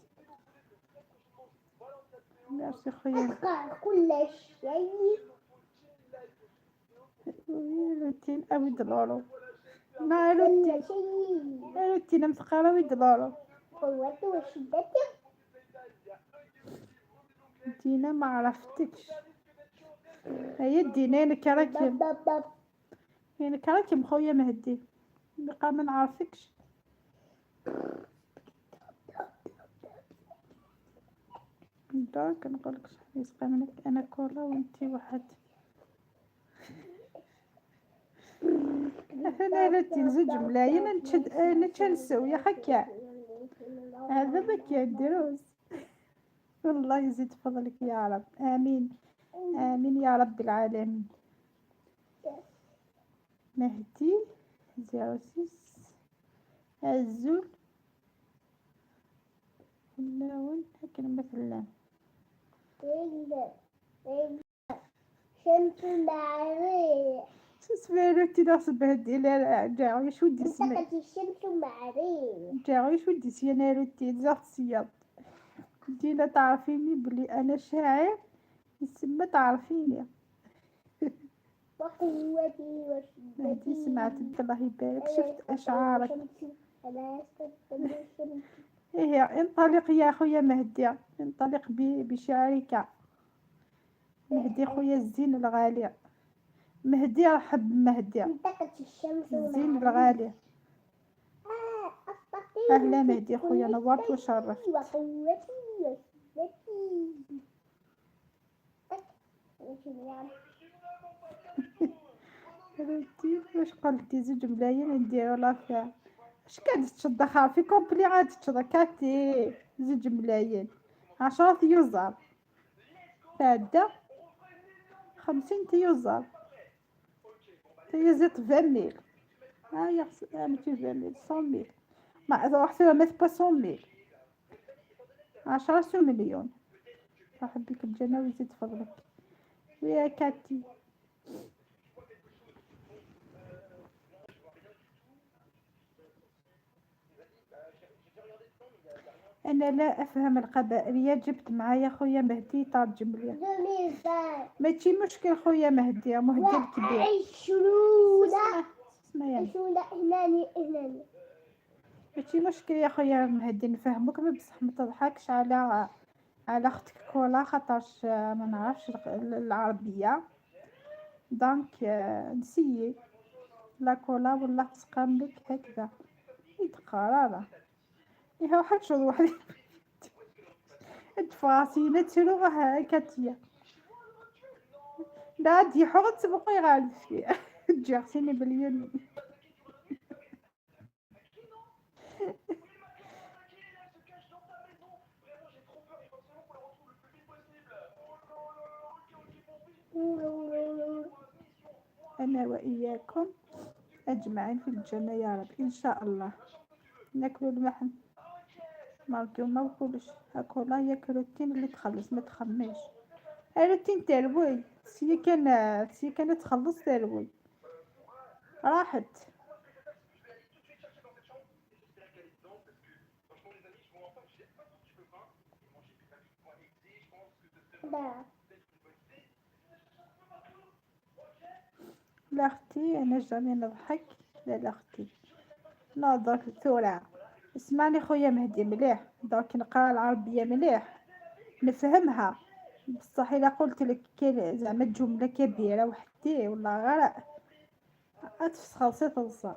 ميرسي خويا. أتقى كل شيء. روتين أوي دلورو. ما روتين. كل شيء. روتين متقارا أوي دلورو. قوة وشدة. دينا ما عرفتكش. هي دينا، أنا كراكي. باب، باب، باب. يعني كراكي مخويا مهدي. بقى ما نعرفكش. دونك نقول لك شحال يسقى منك، انا كولا وانتي واحد. انا لا تنزل جملايين، انا تشد، انا تنسو يا حكا. هذا ما كان دروس. والله يزيد فضلك يا رب، امين. امين يا رب العالمين. مهدي زيرو سيس. أزول. ولا وين؟ هاكن مثلا. شمس المعريش. شو اسمها لوتي ناس بهدي؟ لا، لا، جاو، شو ودي اسمها؟ منطقة الشمس المعريش. جاو، شو ودي سيانا لوتي، زاف سياض. دينا تعرفيني بلي أنا شاعر، يسمى تعرفيني. وقوتي وشدتي. مهدي، سمعت انت، الله يبارك، شفت أشعارك. إيه، انطلق يا خويا مهدي، انطلق ب-، بشعرك. مهدي خويا الزين الغالي. مهدي، رحب بمهدي. انطلقت الشمس الزين الغالي. آه، أستطيع أهلا مهدي خويا، نورت وشرفت. وقوتي وشدتي. ريتي واش قلتي؟ زوج ملايين نديرو لافير. اش كانت تشد اخر في كومبلي؟ غادي تشد كاتي زوج ملايين، عشرة يوزر تعدى خمسين تيوزر. تيزيد عشرين ميل. ها هي خص-، ها ماشي عشرين ميل، مية ميل. ما روح فيها ما تبقى مية ميل. عشرة سو مليون. صاحبي كتجنى ويزيد فضلك. ويا كاتي. أنا لا أفهم القبائلية، جبت معايا خويا مهدي يترجم لي. ماشي مشكل خويا مهدي، مهدي الكبير. عشرون. اسمع، اسمع يعني. عشرون، هناني، هناني. ماشي مشكل يا خويا مهدي، نفهمك، بصح ما تضحكش على، على اختك كولا، خاطرش ما نعرفش الق-، العربية. دونك، آه، نسيي لا كولا ولا تسقام لك هكذا. يتقرا راه. إيه، واحد شوط واحد. تفاصيل تشرو هكا تيا. لا، دي حوت تبقى يغالب فيها. تجي غسيني باليمين. أنا وإياكم أجمعين في الجنة يا رب، إن شاء الله. ناكلو المحن، ماركيو ما وكلش. هاكو الله ياك روتين اللي تخلص، ما تخميش. روتين تروي، سي كان، سي كان تخلص تروي. راحت. لا. لا أختي، أنا جامي نضحك. لا، لا أختي. نوض دوك ثورة. اسمعني خويا مهدي مليح، دوك نقرا العربية مليح، نفهمها. بصح إلا قلت لك كل-، زعما جملة كبيرة وحدي، والله غير أتفسخ سي تنصر.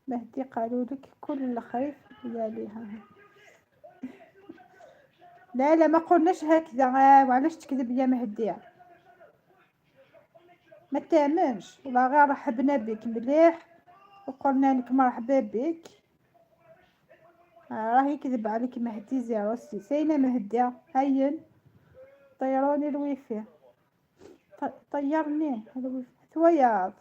مهدي قالوا لك كل الخريف يا ليها. لا، لا، ما قلناش هكذا. آه، وعلاش تكذب يا مهدي؟ ما تامنش ولا؟ غير رحبنا بك مليح وقلنا لك مرحبا بك. آه، راه يكذب عليك مهدي زيرو ستة. أين مهدي؟ هين. طيروني الويفي. ط-، طيرني الويفي. ثوياض.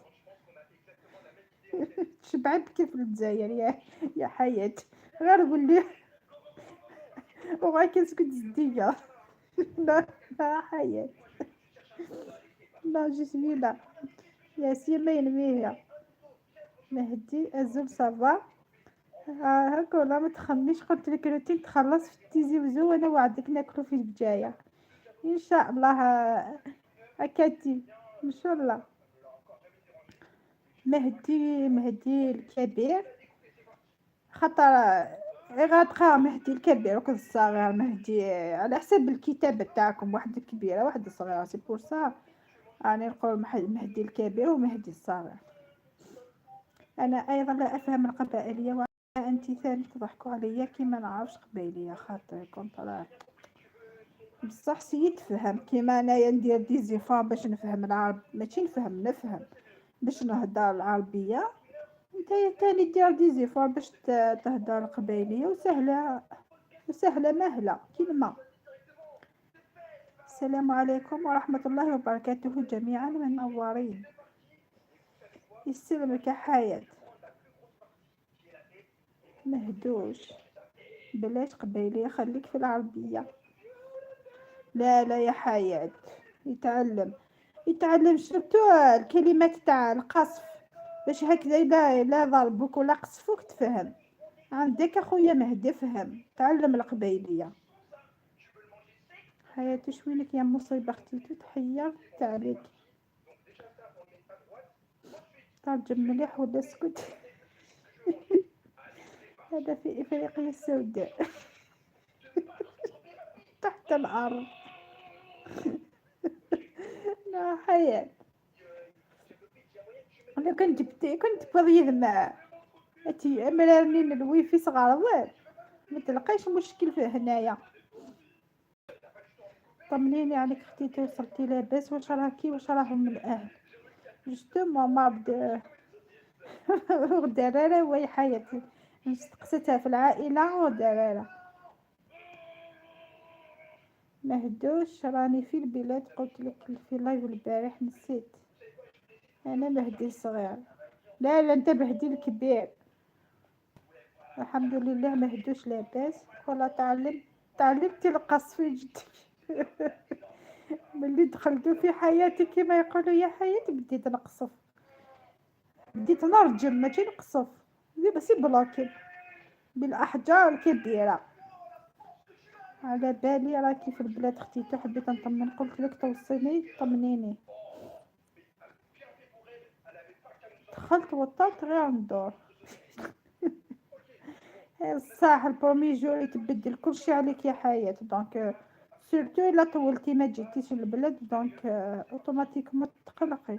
تشبعي بكيف الجزائر يا، يا حياة. غير قول لي. وغا كنسكت زدية. لا، لا حياة. لا، جي سوي لا. يا سي ما ينميها. مهدي أزول صافا. آه، هاك والله ما تخميش، قلت لك روتين تخلص في التيزي وزو، وانا وعدك ناكلو في البجاية ان شاء الله. آه، اكاتي ان شاء الله. مهدي، مهدي الكبير، خاطر غير تقرا مهدي الكبير وكذا الصغير، مهدي على حسب الكتابة تاعكم، واحدة كبيرة واحدة صغيرة، سي بور سا راني نقول مح-، مهدي الكبير ومهدي الصغير. أنا أيضًا لا أفهم القبائلية، وأنت ثاني تضحكوا عليا كي ما نعرفش قبايلية، خاطر كونترا. بصح سيي تفهم، كيما أنايا ندير دي زيفور باش نفهم العرب، ماشي نفهم، نفهم باش نهدر العربية. نتايا تاني دير دي زيفور باش ت-، تهدر القبايلية، وسهلة، وسهلة مهلة كلمة. السلام عليكم ورحمة الله وبركاته جميعًا، منورين. يسلمك يا حياة. مهدوش. بلاش قبايلية، خليك في العربية. لا، لا يا حياة. يتعلم. يتعلم surtout الكلمات تاع القصف. باش هكذا إلا، إلا ضربوك ولا قصفوك تفهم. عندك أخويا مهدي فهم. تعلم القبايلية. حياتي شوينك يا مصيبة ختيتو تحير عليك. ترجم مليح ولا اسكت. هذا في إفريقيا السوداء. تحت الأرض. لا حياة. أنا كنت بت-، كنت بغيض مع أتي أمرارنين الويفي صغار وين. ما تلقايش مشكل في هنايا. طمنيني عليك ختيتي، وصلتي لاباس؟ واش راكي؟ واش راهم الأهل؟ Justement ما بد-، غدارة وي حياتي، نستقصيتها في العائلة غدارة. مهدوش، راني في البلاد، قلت لك في اللايف البارح نسيت. أنا مهدي الصغير. لا، لا، أنت مهدي الكبير. الحمد لله مهدوش لاباس. والله تعلم-، تعلمتي القصف في جدك. ملي دخلتو في حياتي كيما يقولوا يا حياة بديت نقصف. بديت نرجم ماشي نقصف. دابا سي بلاكي بالأحجار الكبيرة. على بالي راكي في البلاد ختيتو، حبيت نطمن، قلت لك توصيني طمنيني. دخلت وطلت غير ندور. الصح البرومي جور يتبدل كلشي عليك يا حياة، donc surtout إلا طولتي ما جيتيش للبلاد، donc automatiquement تقلقي.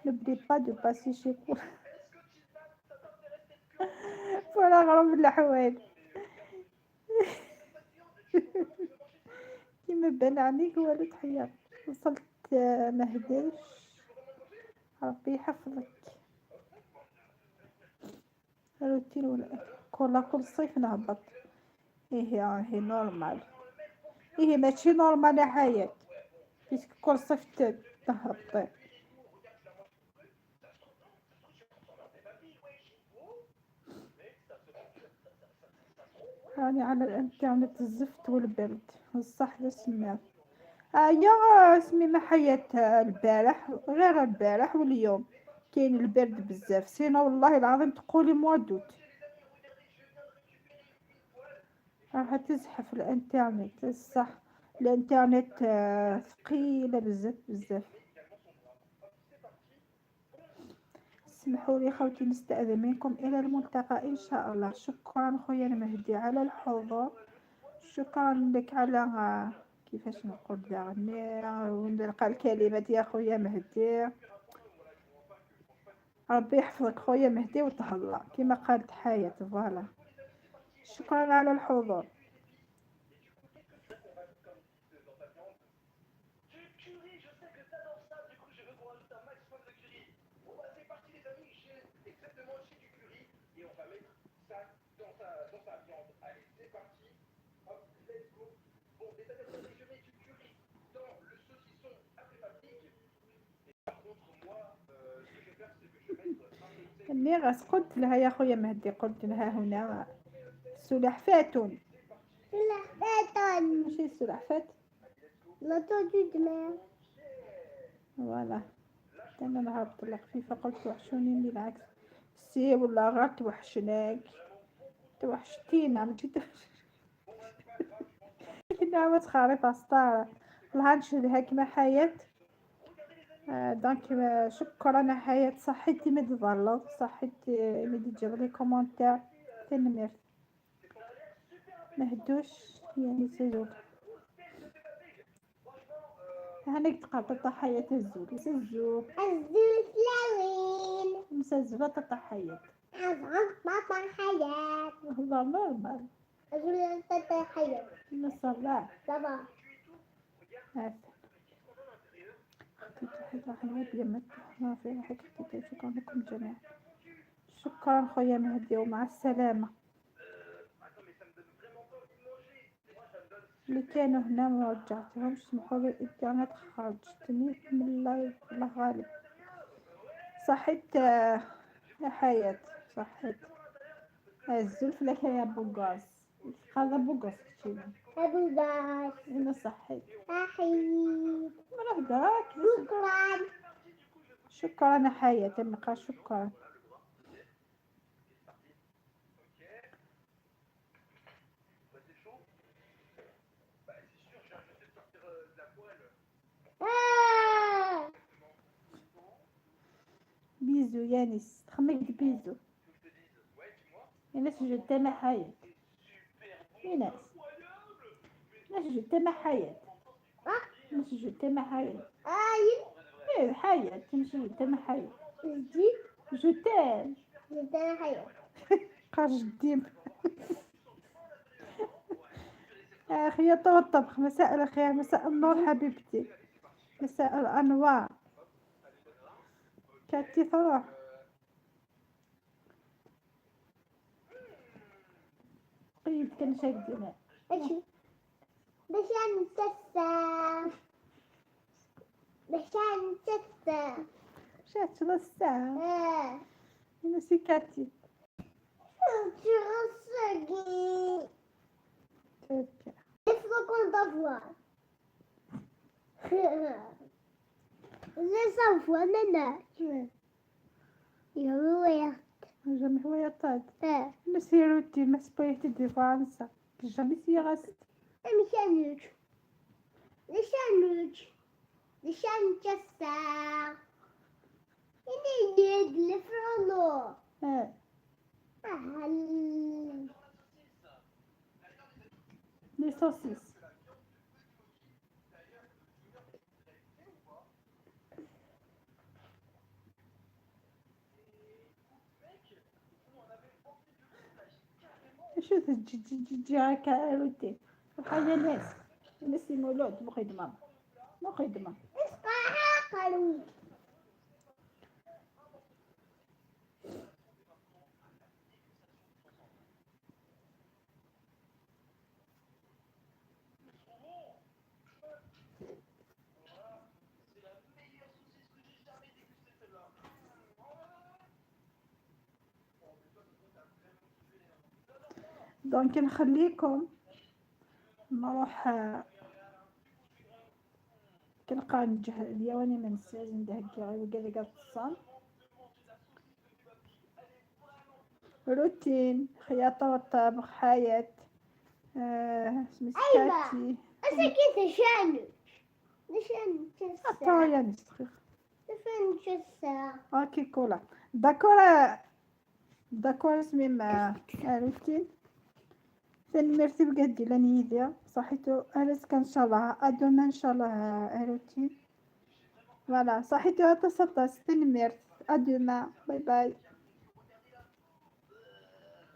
N'oublie pas de passer chez vous. Voilà غرام الأحوال. كيما بان عليك والو تحير. وصلت، آه، ما هداش. ربي يحفظك. روتين ولا كل، كل صيف نهبط. ايه، آه، هي نورمال. ايه، ماشي نورمال يا حياة. بيسك كل صيف ت-، تهبطي. راني على الانترنت الزفت والبرد، بصح لا سمعت. آه، يا اسمي ما حياة، آه، البارح، غير البارح واليوم كاين البرد بزاف، سينا والله العظيم تقولي mois d'août. راح تزحف الانترنت، الصح. الانترنت، آه، ثقيلة بزاف بزاف. اسمحوا لي خوتي، نستأذن منكم، إلى الملتقى إن شاء الله. شكرا خويا المهدي على الحضور، شكرا لك على، آه، كيفاش نقول داغني، آه، ونلقى الكلمات يا خويا مهدي. ربي يحفظك خويا مهدي وتهلا، كيما قالت حياة، voilà. شكرا على الحضور. Nniɣ-as, قلت لها يا خويا مهدي، قلت لها هنا سلحفاة. سلحفاة. ماشي سلحفاة. L'entendu de mer. Voilà. انا نهار طلع خفيفة، قلت: "توحشوني"، بالعكس. سي والله غير توحشناك. توحشتينا، ماشي توحش-، كنا ما تخارف أسطارة. والله نشهد هاك ما حياة. آه، donc، آه، شكرا يا حياة، صحيتي ما تظلط، صحيتي ما تجيب لي كومونتير. تنميرت. ما هدوش، يعني سيزوك. هانيك تقاطع حياة الزول، سيزوك. الزول سلاوين. مسزوة تطحيات. أزعل بابا حياة. والله نورمال. أزول بابا حياة. ما شاء الله. بابا. هات. خديت واحد راح نعيط لما تروح، ما في روحك خديتها. شكرا لكم جميعا. شكرا خويا مهدي، ومع السلامة. اللي كانوا هنا ما رجعتهمش، سمحوا لي، الانترنت خرجتني من اللايف، الله غالب. صحيت، آه، يا حياة، صحيت. آه، الزلف لك يا بوغاس. هذا بوغاس كتشيني. أبو باش. إنه صحيت. صحيت. مرة هدراك. شكرا. شكرا يا حياة، نلقى شكرا. آه. بيزو يانس، تخمك بيزو. يانس، جو تام حياة. يانس. يانس، جو تام حياة. آه. يانس، جو تام حياة. آه، ي- إيه، حياة، تمشي جو تام حياة. جديد؟ جو تام. جو تام حياة. قاش الديم. آه، خياطة والطبخ، مساء الخير، مساء النور حبيبتي، مساء الأنوار. كاتي تروح. قيد كان شاك دينا. أشي. باش نتسع. باش نتسع. مشات للساعة. آه. أنا سي كاتي. شو غصقي؟ تركيا. اسمه كنت أفضل. ليس أفضل، أنا. يا هوايات. جميع هوايات طاد. آه. مسيرتي، ما سبيت دي فرنسا. جامي سي غاست. أمشانوك. لشانوك. لشان كسا. إني يد لفرولو. آه. أهل. لي سوسيس. شو تجي، تجي، تجي هكا روتين؟ وحاجة ناس، ناس يمولود مقدمة، مقدمة. Donc نخليكم نروح، آه، كنلقى نجه اليواني من الساز ندهك غير وقال لك الصال. روتين، خياطة والطبخ، حياة. آه، اسمي أيوة. سكاتي. أسا كيف شانك؟ لشانك الساعة؟ أطايا نسخي. لشانك الساعة؟ أوكي، كولا. داكور، داكور، اسمي مع روتين. تنميرتي بقد لاني يديا. صحيتو، أرزك إن شاء الله. أدوما إن شاء الله، روتين. Voilà، صحيتو، أتصل، تنميرت. أدوما. باي باي.